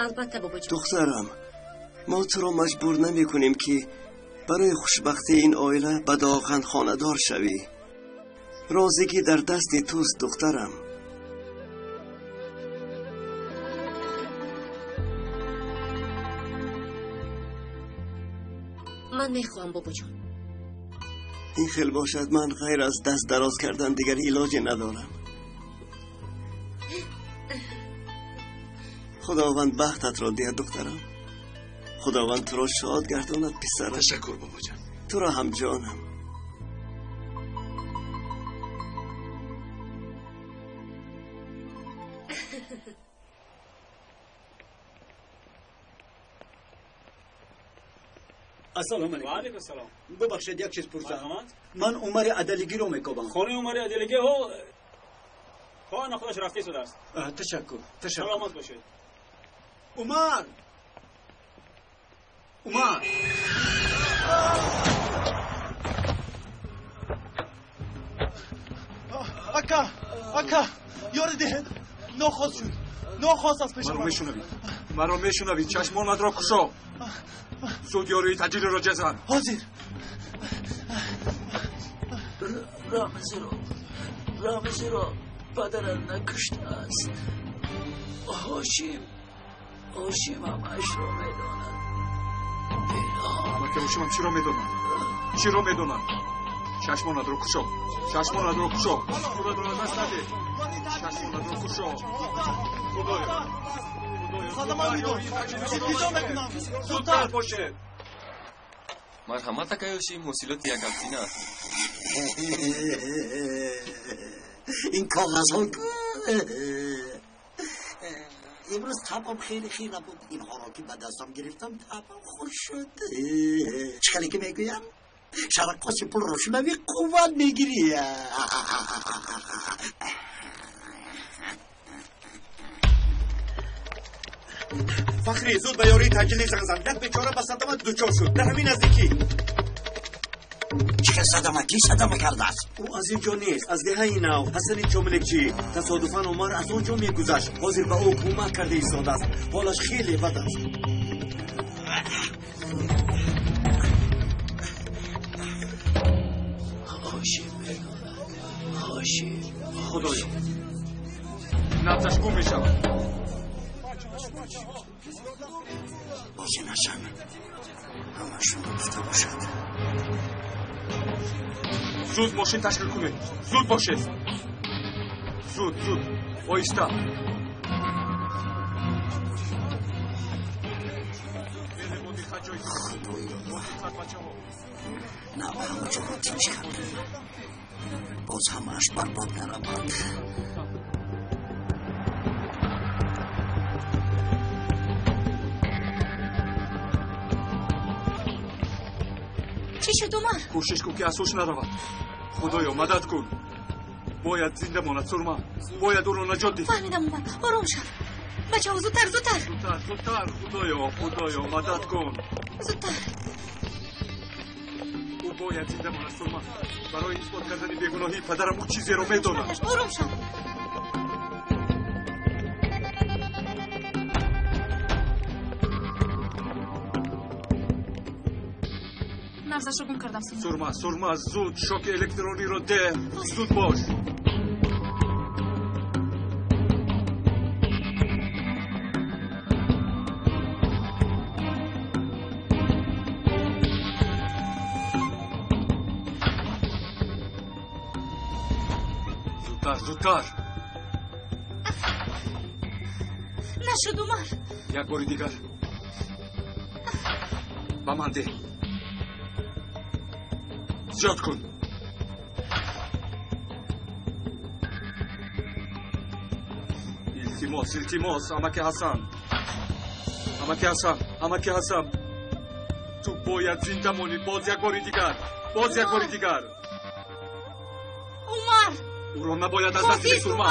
Speaker 10: Албатта, бобоҷон.
Speaker 15: Духтарам, мо туро маҷбур намекунем, ки барои хушбахтии ин оила ба Доған хонадор шавӣ. Розигӣ дар дасти туст, духтарам.
Speaker 10: Ман мехоҳам, бобоҷон.
Speaker 15: Ин хел бошад, ман ғайр аз даст дароз кардан дигар илоҷе надорам. Худованд бахтатро диҳад, духтарам. Худованд туро шод гардонад, писарам.
Speaker 9: Ташаккур, бобоҷон.
Speaker 15: Туро ҳам, ҷонам.
Speaker 12: Ассалому алайкум.
Speaker 18: Ва алайкум ассалом.
Speaker 12: Бубахшед, як чиз пурсам.
Speaker 18: Марҳамат.
Speaker 12: Ман Умари Адалигиро мекобам.
Speaker 18: Хонаи Умари Адалиги ҳо хона худаш рафта истодааст.
Speaker 12: Ташаккур, ташаккур.
Speaker 18: Саломат бошед.
Speaker 12: Умар! Умар!
Speaker 2: Ака, ака, ёри диҳед. Нохост шуд. Нохост аз пешам.
Speaker 3: Маро мешунавӣ? Маро мешунавӣ? Чашмонатро кушо. Зуд ёрии таҷилиро ҷазан.
Speaker 2: Ҳозир.
Speaker 22: Рамзиро, Рамзиро падарам накуштааст. Ҳошим, Ҳошим ҳамаашро медонад.
Speaker 3: Амаки Ҳошимам чиро медонад? Чиро медонад? Чашмонатро кушо. Чашмонатро кушо. Суратро аз даст надеҳ. Чашмонатро кушо. Худоё,
Speaker 2: Садама медод. Илтиҷо мекунам.
Speaker 3: Зудтар бошед.
Speaker 23: Марҳамат, акай Ҳошим, ҳосилоти як ҳафтина аст.
Speaker 16: Ин коғазҳо имрӯз табам хеле хира буд. Инҳоро ки ба дастам гирифтам, табам хуш шуд. Чӣ хеле ки мегӯям, шараққоси пулро шунавӣ, қувват мегирӣ.
Speaker 1: Фахрӣ, зуд ба ёрии таъҷилӣ занг зан. Як бечора ба садама дучор шуд дар ҳамин наздикӣ.
Speaker 16: Чӣ садама? Кӣ садама кардааст?
Speaker 1: Ӯ аз ин ҷо нест, аз деҳаи нав, Ҳасани Чомлекчӣ. Тасодуфан Умар аз он ҷо мегузашт. Ҳозир ба ӯ кӯмак карда истодааст. Ҳолаш хеле бад аст.
Speaker 22: Ҳошим медонад. Ҳошим.
Speaker 3: Худоё, набзаш гум мешавад.
Speaker 16: Боз ин Ҳасан ҳамашонро гуфта бошад.
Speaker 3: Зуд мошин ташкил кунед, зуд бошед, зуд, зуд, оҳиста.
Speaker 16: Худоё, нав ҳама ҷоро тинч кардем, боз ҳамааш барбод наравад.
Speaker 4: Чӣ шуд, Умар?
Speaker 3: Кӯшиш кун, ки аз ҳуш наравад. Худоё, мадад кун. Бояд зинда монад, Сурма. Бояд ӯро наҷот диҳӣ.
Speaker 4: Фаҳмидам, Умар, ором шав. Бачаҳо, зудтар, зудтар.
Speaker 3: Зудтар, зудтар. Худоё, худоё, мадад кун.
Speaker 4: Зудтар.
Speaker 3: Ӯ бояд зинда монад, Сурма. Барои исбот кардани бегуноҳии падарам ӯ чизеро медонад.
Speaker 4: Ором шав.
Speaker 8: Набзашро гум кардам.
Speaker 3: Сурма, Сурма, зуд шоки электрониро деҳ, зуд бош. Зудтар, зудтар.
Speaker 4: Нашуд, Умар.
Speaker 3: Як бори дигар ба ман деҳ. Зиёд кун. Илтимос, илтимос, амаки Ҳасан, амаки Ҳасан, амаки Ҳасан, ту бояд зинда монӣ. Боз як бори дигар, боз як бори дигар.
Speaker 4: Умар,
Speaker 3: ӯро набояд аз даст диҳӣ, Сурма.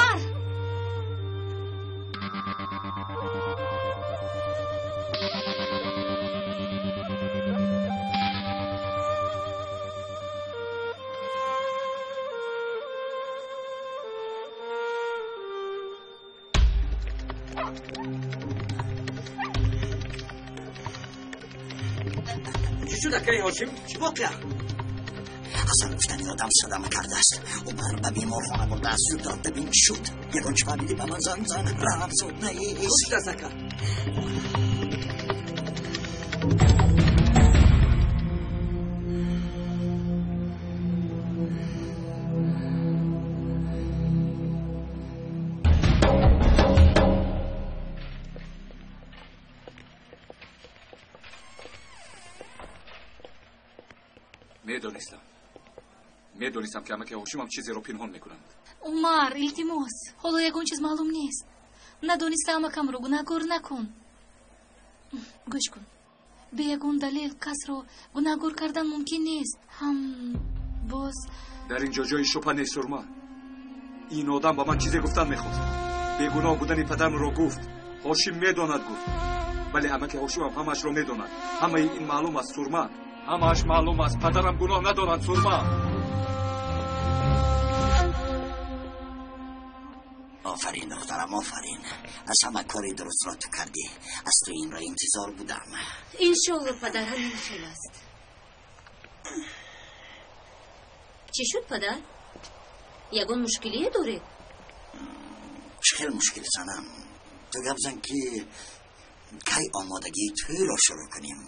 Speaker 1: Чӣ шуд, акаи Ҳошим? Чӣ воқеа?
Speaker 16: Ҳасан гуфтани одам садама кардааст. Умар ба беморхона бурдааст. Зуд рафта бин, чӣ шуд. Ягон чӣ фаҳмидӣ, ба ман занг зан. Раҳм, зуд нест.
Speaker 1: Хуб шудааст, ака.
Speaker 3: Медонистам, медонистам, ки амаки Ҳошимам чизеро пинҳон мекунанд.
Speaker 4: Умар, илтимос, ҳоло ягон чиз маълум нест. Надониста амакамро гунаҳкор накун. Гӯш кун, бе ягон далел касро гунаҳкор кардан мумкин нест. Ҳам боз
Speaker 3: дар ин ҷо ҷои шубҳа нест, Сурма. Ин одам ба ман чизе гуфтан мехост. Бегуноҳ будани падарамро гуфт. Ҳошим медонад, гуфт. Вале амаки Ҳошимам ҳамаашро медонад. Ҳамаи ин маълум аст, Сурма. Ҳамааш маълум аст. Падарам гуноҳ надорад, Сурма.
Speaker 16: Офарин, духтарам, офарин. Аз ҳама кори дурустро ту кардӣ. Аз ту инро интизор будам.
Speaker 10: Иншолло, падар, ҳамин хел аст. Чӣ шуд, падар? Ягон мушкилие доред?
Speaker 16: Чӣ хел мушкил, занам? Ту гап зан, ки кай омодагии тӯйро шурӯъ кунем.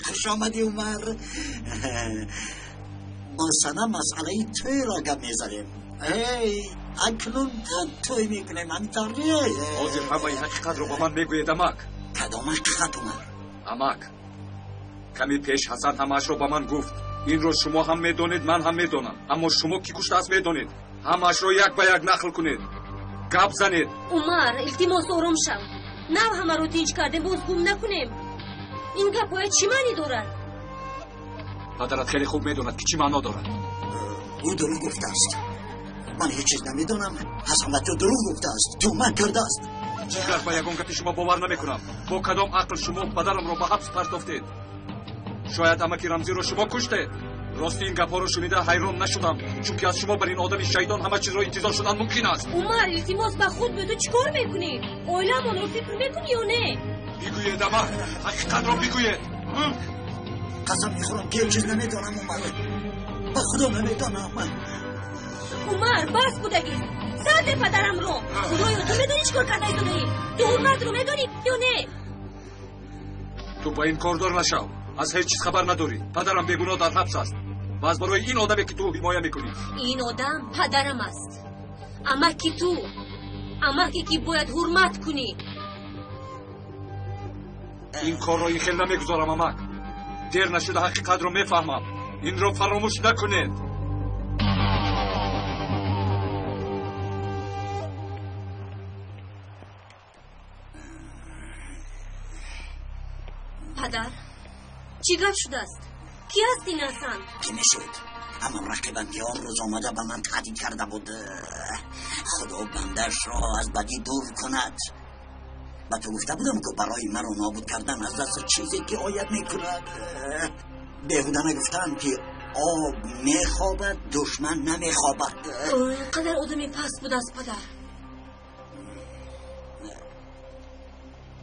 Speaker 16: Хуш омадӣ, Умар. Бо Санам масъалаи тӯйро гап мезанем. Эй, акнун тӯй мекунем, ҳамин
Speaker 3: Ҳозир ҳамаи ҳақиқатро ба ман мегӯед, амак.
Speaker 16: Кадом ҳақиқат, Умар?
Speaker 3: Амак, каме пеш Ҳасан ҳамаашро ба ман гуфт. Инро шумо ҳам медонед, ман ҳам медонам, аммо шумо кӣ куштааст медонед. Ҳамаашро як ба як нақл кунед. Гап занед.
Speaker 10: Умар, илтимос, ором шав. Нав ҳамаро тинҷ кардем, боз гум накунем. Ин гапҳоя чӣ маънӣ дорад?
Speaker 3: Падарат хеле хуб медонад, ки чӣ маъно дорад.
Speaker 16: Ӯ дурӯғ гуфтааст. Ман ҳеҷ чиз намедонам. Ҳасан ба ту дурӯғ гуфтааст, туҳмат кардааст.
Speaker 3: Дигар ба ягон гапи шумо бовар намекунам. Бо кадом ақл шумо падарамро ба ҳабс партофтед? Шояд амаки Рамзиро шумо куштед. Рости ин гапҳоро шунида ҳайрон нашудам, чунки аз шумо бар ин одами шайтон ҳама чизро интизор шудан мумкин аст.
Speaker 10: Умар, илтимос, ба худ биё. Ту чӣ кор мекунӣ? Оиламонро фикр мекунӣ ё не?
Speaker 3: Бигӯед, амак, ҳақиқатро бигӯед.
Speaker 16: Қасам мехӯрам, ки ҳеҷ чиз намедонам, Умар. Ба худо намедонам.
Speaker 10: Умар, бас будагӣ. Сарде падарамро. Худоё, ту медонӣ чӣ кор карда истодаӣ? Ту ҳурматро медонӣ ё не?
Speaker 3: Ту ба ин кордор нашав. Аз ҳеҷ чиз хабар надорӣ. Падарам бегуноҳ дар ҳабс аст ва аз барои ин одаме, ки ту ҳимоя мекунӣ.
Speaker 10: Ин одам падарам аст, амаки ту, амаке ки бояд ҳурмат кунӣ.
Speaker 3: Ин корро ин хел намегузорам, амак. Дер нашуда ҳақиқатро мефаҳмам. Инро фаромӯш накунед.
Speaker 10: Падар, чӣ гап шудааст? Кӣ аст ин Ҳасан?
Speaker 16: Кӣ мешуд? Ҳамон рақибам, ки он рӯз омада ба ман таҳдид карда буд. Худо бандаашро аз бадӣ дур кунад. Ба ту гуфта будам, ки барои маро нобуд кардан аз даст чизе ки ояд мекунад. Беҳуда нагуфтаам, ки об мехобад, душман намехобад.
Speaker 10: Ин қадар одами паст будааст, падар.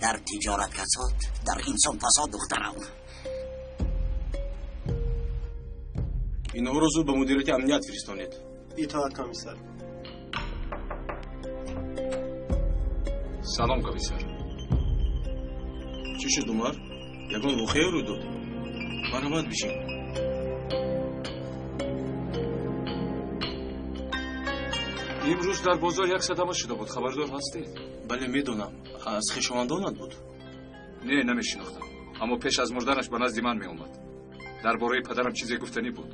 Speaker 16: Дар тиҷорат касод, дар инсон фасод, духтарам.
Speaker 18: Инҳоро зуд ба мудирияти амният фиристонед.
Speaker 2: Итоат, комиссар.
Speaker 3: Салом, комиссар.
Speaker 18: Чӣ шуд, Умар? Ягон воқеа рӯй дод? Марҳамат, бишин.
Speaker 3: Имрӯз дар бозор як садама шуда буд, хабардор ҳастед?
Speaker 18: Бале, медонам. Аз хешовандонат буд?
Speaker 3: Не, намешинохтам, аммо пеш аз мурданаш ба назди ман меомад. Дар бораи падарам чизе гуфтанӣ буд.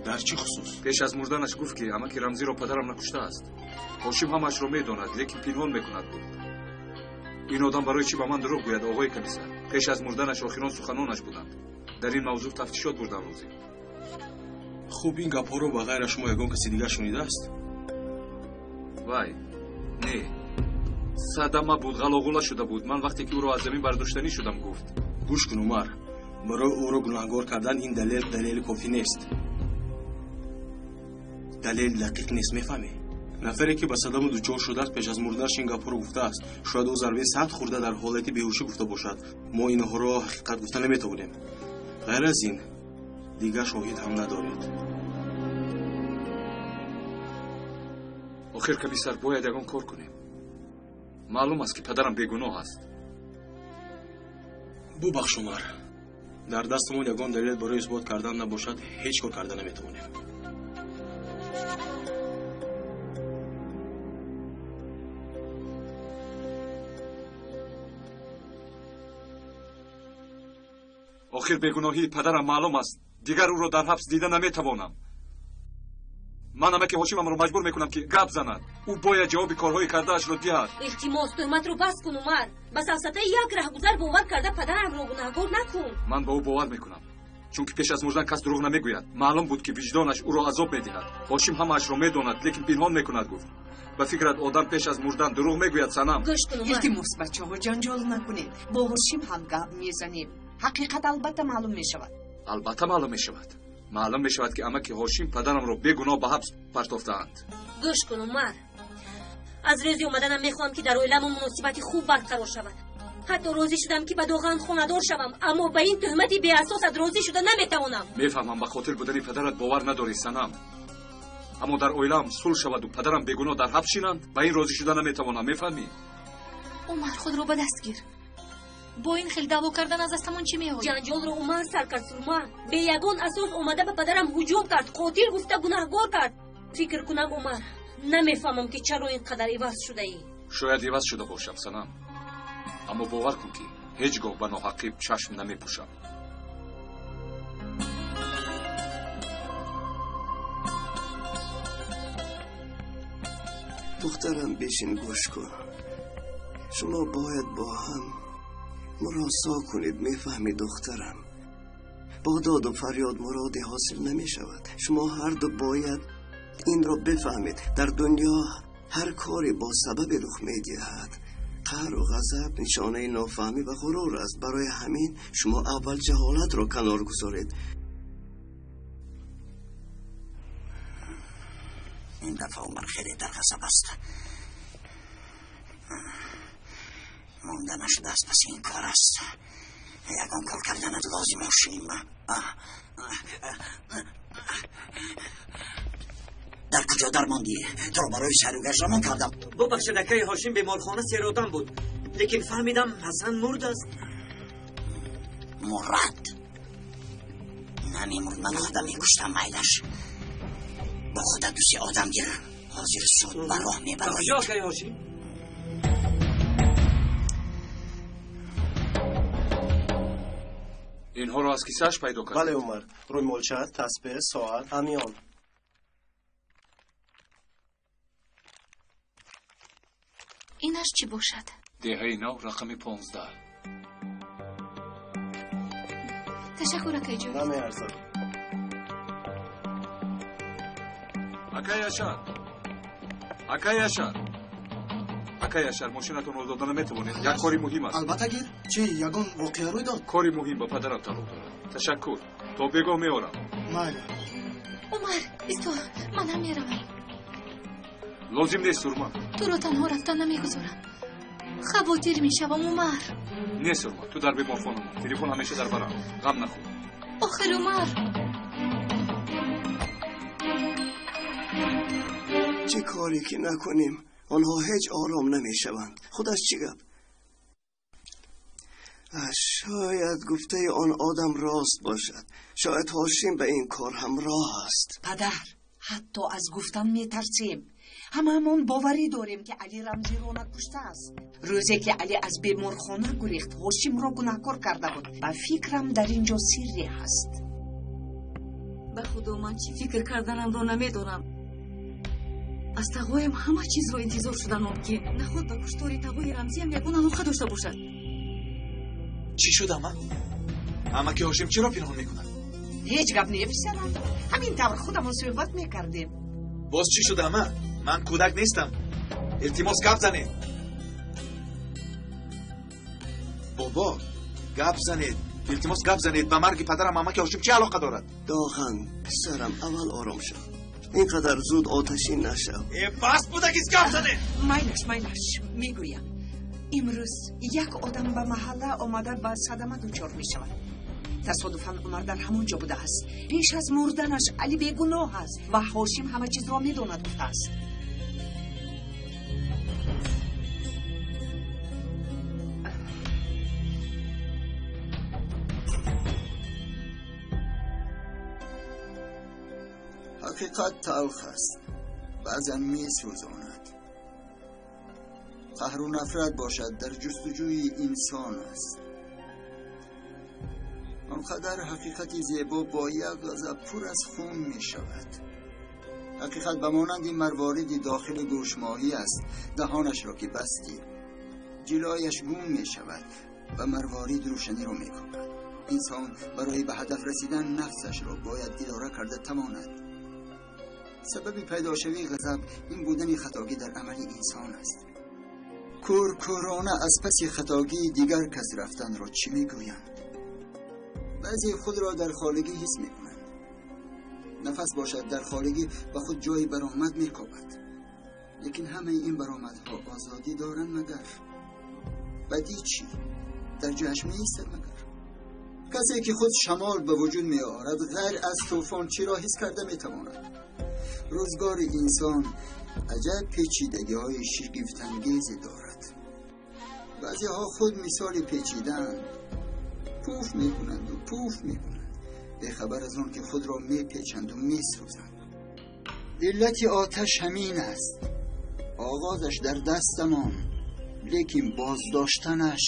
Speaker 18: Дар чӣ хусус?
Speaker 3: Пеш аз мурданаш гуфт, ки амаки Рамзиро падарам накуштааст. Ҳошим ҳамаашро медонад, лекин пинҳон мекунад, гуфт. Ин одам барои чӣ ба ман дурӯғ гӯяд, оғои комиссар? Пеш аз мурданаш охирон суханонаш буданд. Дар ин мавзӯъ тафтишот бурдан лозим.
Speaker 18: Хуб, ин гапҳоро ба ғайр аз шумо ягон каси дигар шунидааст?
Speaker 3: Вай, не. Садама буд, ғалоғула шуда буд. Ман вақте ки ӯро аз замин бардоштанӣ шудам, гуфт.
Speaker 18: Гӯш кун, Умар, барои ӯро гунаҳгор кардан ин далел далели кофӣ нест. Далел дақиқ нест, мефаҳмӣ? Нафаре, ки ба садама дучор шудааст, пеш аз мурданаш ин гапҳоро гуфтааст. Шояд ӯ зарбаи сахт хӯрда дар ҳолати беҳушӣ гуфта бошад. Мо инҳоро ҳақиқат гуфта наметавонем. Ғайр аз ин дигар шоҳид ҳам надоред.
Speaker 3: Охир, комиссар, бояд ягон кор кунем. Маълум аст, ки падарам бегуноҳ аст.
Speaker 18: Бубахш, Умар, дар дастамон ягон далел барои исбот кардан набошад, ҳеҷ кор карда наметавонем.
Speaker 3: Охир бегуноҳии падарам маълум аст. Дигар ӯро дар ҳабс дида наметавонам. Ман амаки Ҳошимамро маҷбур мекунам, ки гап занад. Ӯ бояд ҷавоби корҳои кардаашро диҳад.
Speaker 10: Илтимос, туҳматро бас кун, Умар. Ба сафсатаи як раҳгузар бовар карда падарамро гунаҳгор накун.
Speaker 3: Ман ба ӯ бовар мекунам, чунки пеш аз мурдан кас дурӯғ намегӯяд. Маълум буд, ки виҷдонаш ӯро азоб медиҳад. Ҳошим ҳамаашро медонад, лекин пинҳон мекунад, гуфт. Ба фикрат, одам пеш аз мурдан дурӯғ мегӯяд, Санам?
Speaker 10: Гӯш кун, Умар.
Speaker 11: Илтимос, бачаҳо, ҷанҷол накунед. Бо Ҳошим ҳам гап мезанем. Ҳақиқат албатта маълум мешавад.
Speaker 3: Албатта маълум мешавад. Маълум мешавад, ки амаки Ҳошим падарамро бегуноҳ ба ҳабс партофтаанд.
Speaker 10: Гӯш кун, Умар, аз рӯзи омаданам мехоҳам, ки дар оиламон муносибати хуб барқарор шавад. Ҳатто розӣ шудам, ки ба Доған хонадор шавам, аммо ба ин туҳмати беасосат розӣ шуда наметавонам.
Speaker 3: Мефаҳмам, ба қотил будани падарат бовар надорӣ, Санам, аммо дар оилаам сулҳ шаваду падарам бегуноҳ дар ҳабс шинанд, ба ин розӣ шуда наметавонам, мефаҳмӣ?
Speaker 4: Умар, худро ба даст гир. Бо ин хел даъво кардан аз дастамон чӣ меояд?
Speaker 10: Ҷанҷолро Умар сар кард, Сурма. Бе ягон асос омада ба падарам ҳуҷум кард, қотил гуфта гунаҳгор кард. Фикр кунам, Умар, намефаҳмам, ки чаро ин қадар иваз шудаӣ.
Speaker 3: Шояд иваз шуда бошам, Санам, аммо бовар кун, ки ҳеҷ гоҳ ба ноҳаққӣ чашм намепӯшам.
Speaker 15: Духтарам, бишин, гӯш кун. Шумо бояд бо ҳам муросо кунед, мефаҳмӣ духтарам? Бо доду фарёд муроде ҳосил намешавад. Шумо ҳарду бояд инро бифаҳмед. Дар дунё ҳар коре бо сабабе рух медиҳад. Қаҳру ғазаб нишонаи нофаҳмӣ ва ғурур аст. Барои ҳамин шумо аввал ҷаҳолатро канор гузоред.
Speaker 16: Ин дафъа Умар хеле дар ғазаб аст. Монда нашудааст, пас ин кор аст. Ягон кор карданат лозим, Ҳошим. Дар куҷо дармондӣ? Туро барои сайру гашт равон кардам.
Speaker 1: Бубахшед, акаи Ҳошим, беморхона серодам буд, лекин фаҳмидам Ҳасан мурдааст.
Speaker 16: Мурад намемурд, ман худам мекуштам. Майлаш, бо худат ду се одам гир. Ҳозир суд ба роҳ мебароед.
Speaker 1: Куҷо, акаи Ҳошим?
Speaker 3: Инҳоро аз кисааш пайдо кард?
Speaker 2: Бале, Умар, рӯймолча, тасбеҳ, соат, ҳамён.
Speaker 4: Инаш чӣ бошад?
Speaker 3: Деҳаи нав, рақами 15.
Speaker 4: Ташаккур, акайҷон.
Speaker 2: Намеарзад.
Speaker 3: Акай Яшар, акай Яшар, акай Яшар, мошинатонро дода наметавонед. Як кори муҳим аст.
Speaker 2: Албатта, гир. Чӣ, ягон воқеа рӯй дод?
Speaker 3: Кори муҳим ба падарам тааллуқ дорад. Ташаккур, то бегоҳ меорам.
Speaker 2: Майли.
Speaker 4: Умар, исто, ман ҳам меравам.
Speaker 3: Лозим нест, Сурма.
Speaker 4: Туро танҳо рафтан намегузорам. Хавотир мешавам, Умар.
Speaker 3: Не, Сурма, ту дар беморхона мон. Телефон ҳамеша дар барам. Ғам нахӯр.
Speaker 4: Охир, Умар.
Speaker 15: Чӣ коре ки накунем, онҳо ҳеҷ ором намешаванд. Худаш чӣ гап? Шояд гуфтаи он одам рост бошад. Шояд Ҳошим ба ин кор ҳамроҳ аст.
Speaker 11: Падар, ҳатто аз гуфтан метарсем. Ҳамаамон боварӣ дорем, ки Али Рамзиро накуштааст. Рӯзе ки Али аз беморхона гурехт, Ҳошимро гунаҳкор карда буд. Ба фикрам, дар ин ҷо сирре ҳаст.
Speaker 14: Ба худо, ман чӣ фикр карданамро намедонам. Аз тағоям ҳама чизро интизор шудан мумкин. Наход ба куштори тағои Рамзиам ягон алоқа дошта бошад.
Speaker 9: Чӣ шуд, ама? Амаки Ҳошим чиро пинҳон мекунад?
Speaker 11: Ҳеҷ гап не, писарам. Ҳамин тавр худамон суҳбат мекардем.
Speaker 9: Боз чӣ шуд, ама? Ман кӯдак нестам. Илтимос, гап занед. Бобо, гап занед. Илтимос, гап занед. Ба марги падарам амаки Ҳошим чӣ алоқа дорад?
Speaker 15: Доған, писарам, аввал ором шав. Ин қадар зуд оташин нашав.
Speaker 9: Э, бас будагиз, гап занед.
Speaker 11: Майлаш, майлаш, мегӯям. Имрӯз як одам ба маҳалла омада ба садама дучор мешавад. Тасодуфан Умар дар ҳамон ҷо будааст. Пеш аз мурданаш Али бегуноҳ аст ва Ҳошим ҳама чизро медонад гуфтааст.
Speaker 6: Ҳақиқат талх аст, баъзан месӯзонад. Қаҳру нафрат бошад дар ҷустуҷӯи инсон аст. Он қадар ҳақиқати зебо бо як ғазаб пур аз хун мешавад. Ҳақиқат ба монанди марвориди дохили гӯшмоҳӣ аст. Даҳонашро ки бастӣ, ҷилояш гум мешавад ва марворид рӯшаниро мекобад. Инсон барои ба ҳадаф расидан нафсашро бояд идора карда тавонад. Сабаби пайдошавии ғазаб ин будани хатогӣ дар амали инсон аст. Кӯркӯрона аз паси хатогии дигар кас рафтанро чӣ мегӯянд? Баъзе худро дар холигӣ ҳис мекунанд. Нафас бошад дар холигӣ ба худ ҷои баромад мекобад. Лекин ҳамаи ин баромадҳо озодӣ доранд магар? Бадӣ чӣ? Дар ҷояш меистад магар? Касе ки худ шамол ба вуҷуд меорад, ғайр аз тӯфон чиро ҳис карда метавонад? Рӯзгори инсон аҷаб печидагиҳои шигифтангезе дорад. Баъзеҳо худ мисоли печидаанд, пуф мекунанду пуф мекунанд, бехабар аз он ки худро мепечанду месӯзанд. Иллати оташ ҳамин аст. Оғозаш дар дастамон, лекин боздоштанаш.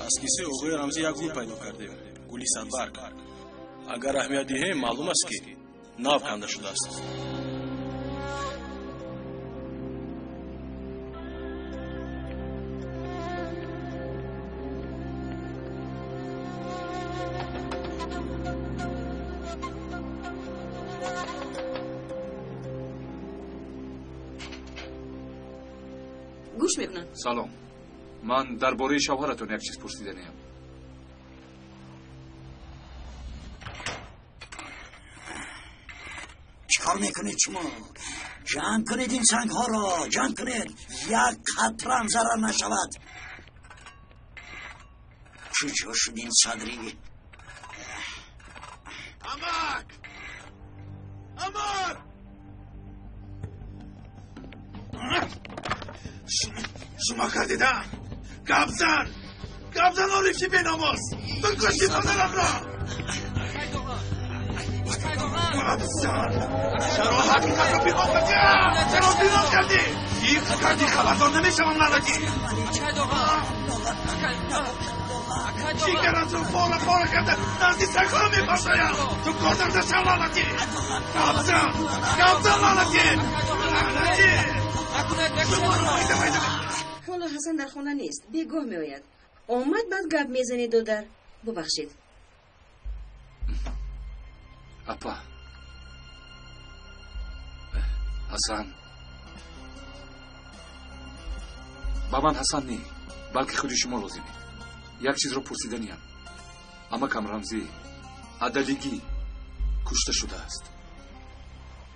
Speaker 18: Аз кисаи оғои Рамзӣ як гул пайдо кардем, гули садбарг. Агар аҳамият диҳем, маълум аст, ки нав канда шудааст.
Speaker 14: Гӯш мекунам.
Speaker 3: Салом. Ман дар бораи шавҳаратон як чиз пурсиданиям.
Speaker 16: Чикор мекунед шумо? Ҷамъ кунед ин сангҳоро, ҷамъ кунед, як қатрам зарар нашавад. Куҷо шуд ин Садрӣ?
Speaker 9: Амак! Амак! Шумо кардида? Гап зан! Гап зан, орифи беномус! Ту кушти падарамро! Гап зан! Чаро ҳақиқатро пинҳон кардӣ? Чаро пинҳон кардӣ? Фикр кардӣ хабардор намешавам, лаънатӣ? Ҷигаратро пора пора карда назди сагҳо мепартоям! Ту кордор нашав, лаънатӣ! Гап зан! Гап зан, лаънатӣ! Лаънатӣ! Шуморо майда майда!
Speaker 14: Ҳоло Ҳасан дар хона нест, бегоҳ меояд. Омад, баъд гап мезанед, додар. Бубахшед.
Speaker 3: Апа, Ҳасан ба ман Ҳасан не, балки худи шумо лозимед. Як чизро пурсиданиям. Амакам Рамзӣ адалигӣ кушта шудааст.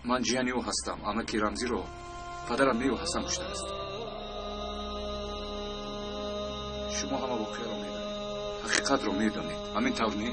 Speaker 3: Ман ҷияни ӯ ҳастам. Амаки Рамзиро падарам не, ӯ Ҳасан куштааст. Шумо ҳама воқеаро медонед, ҳақиқатро медонед, ҳамин тавр не?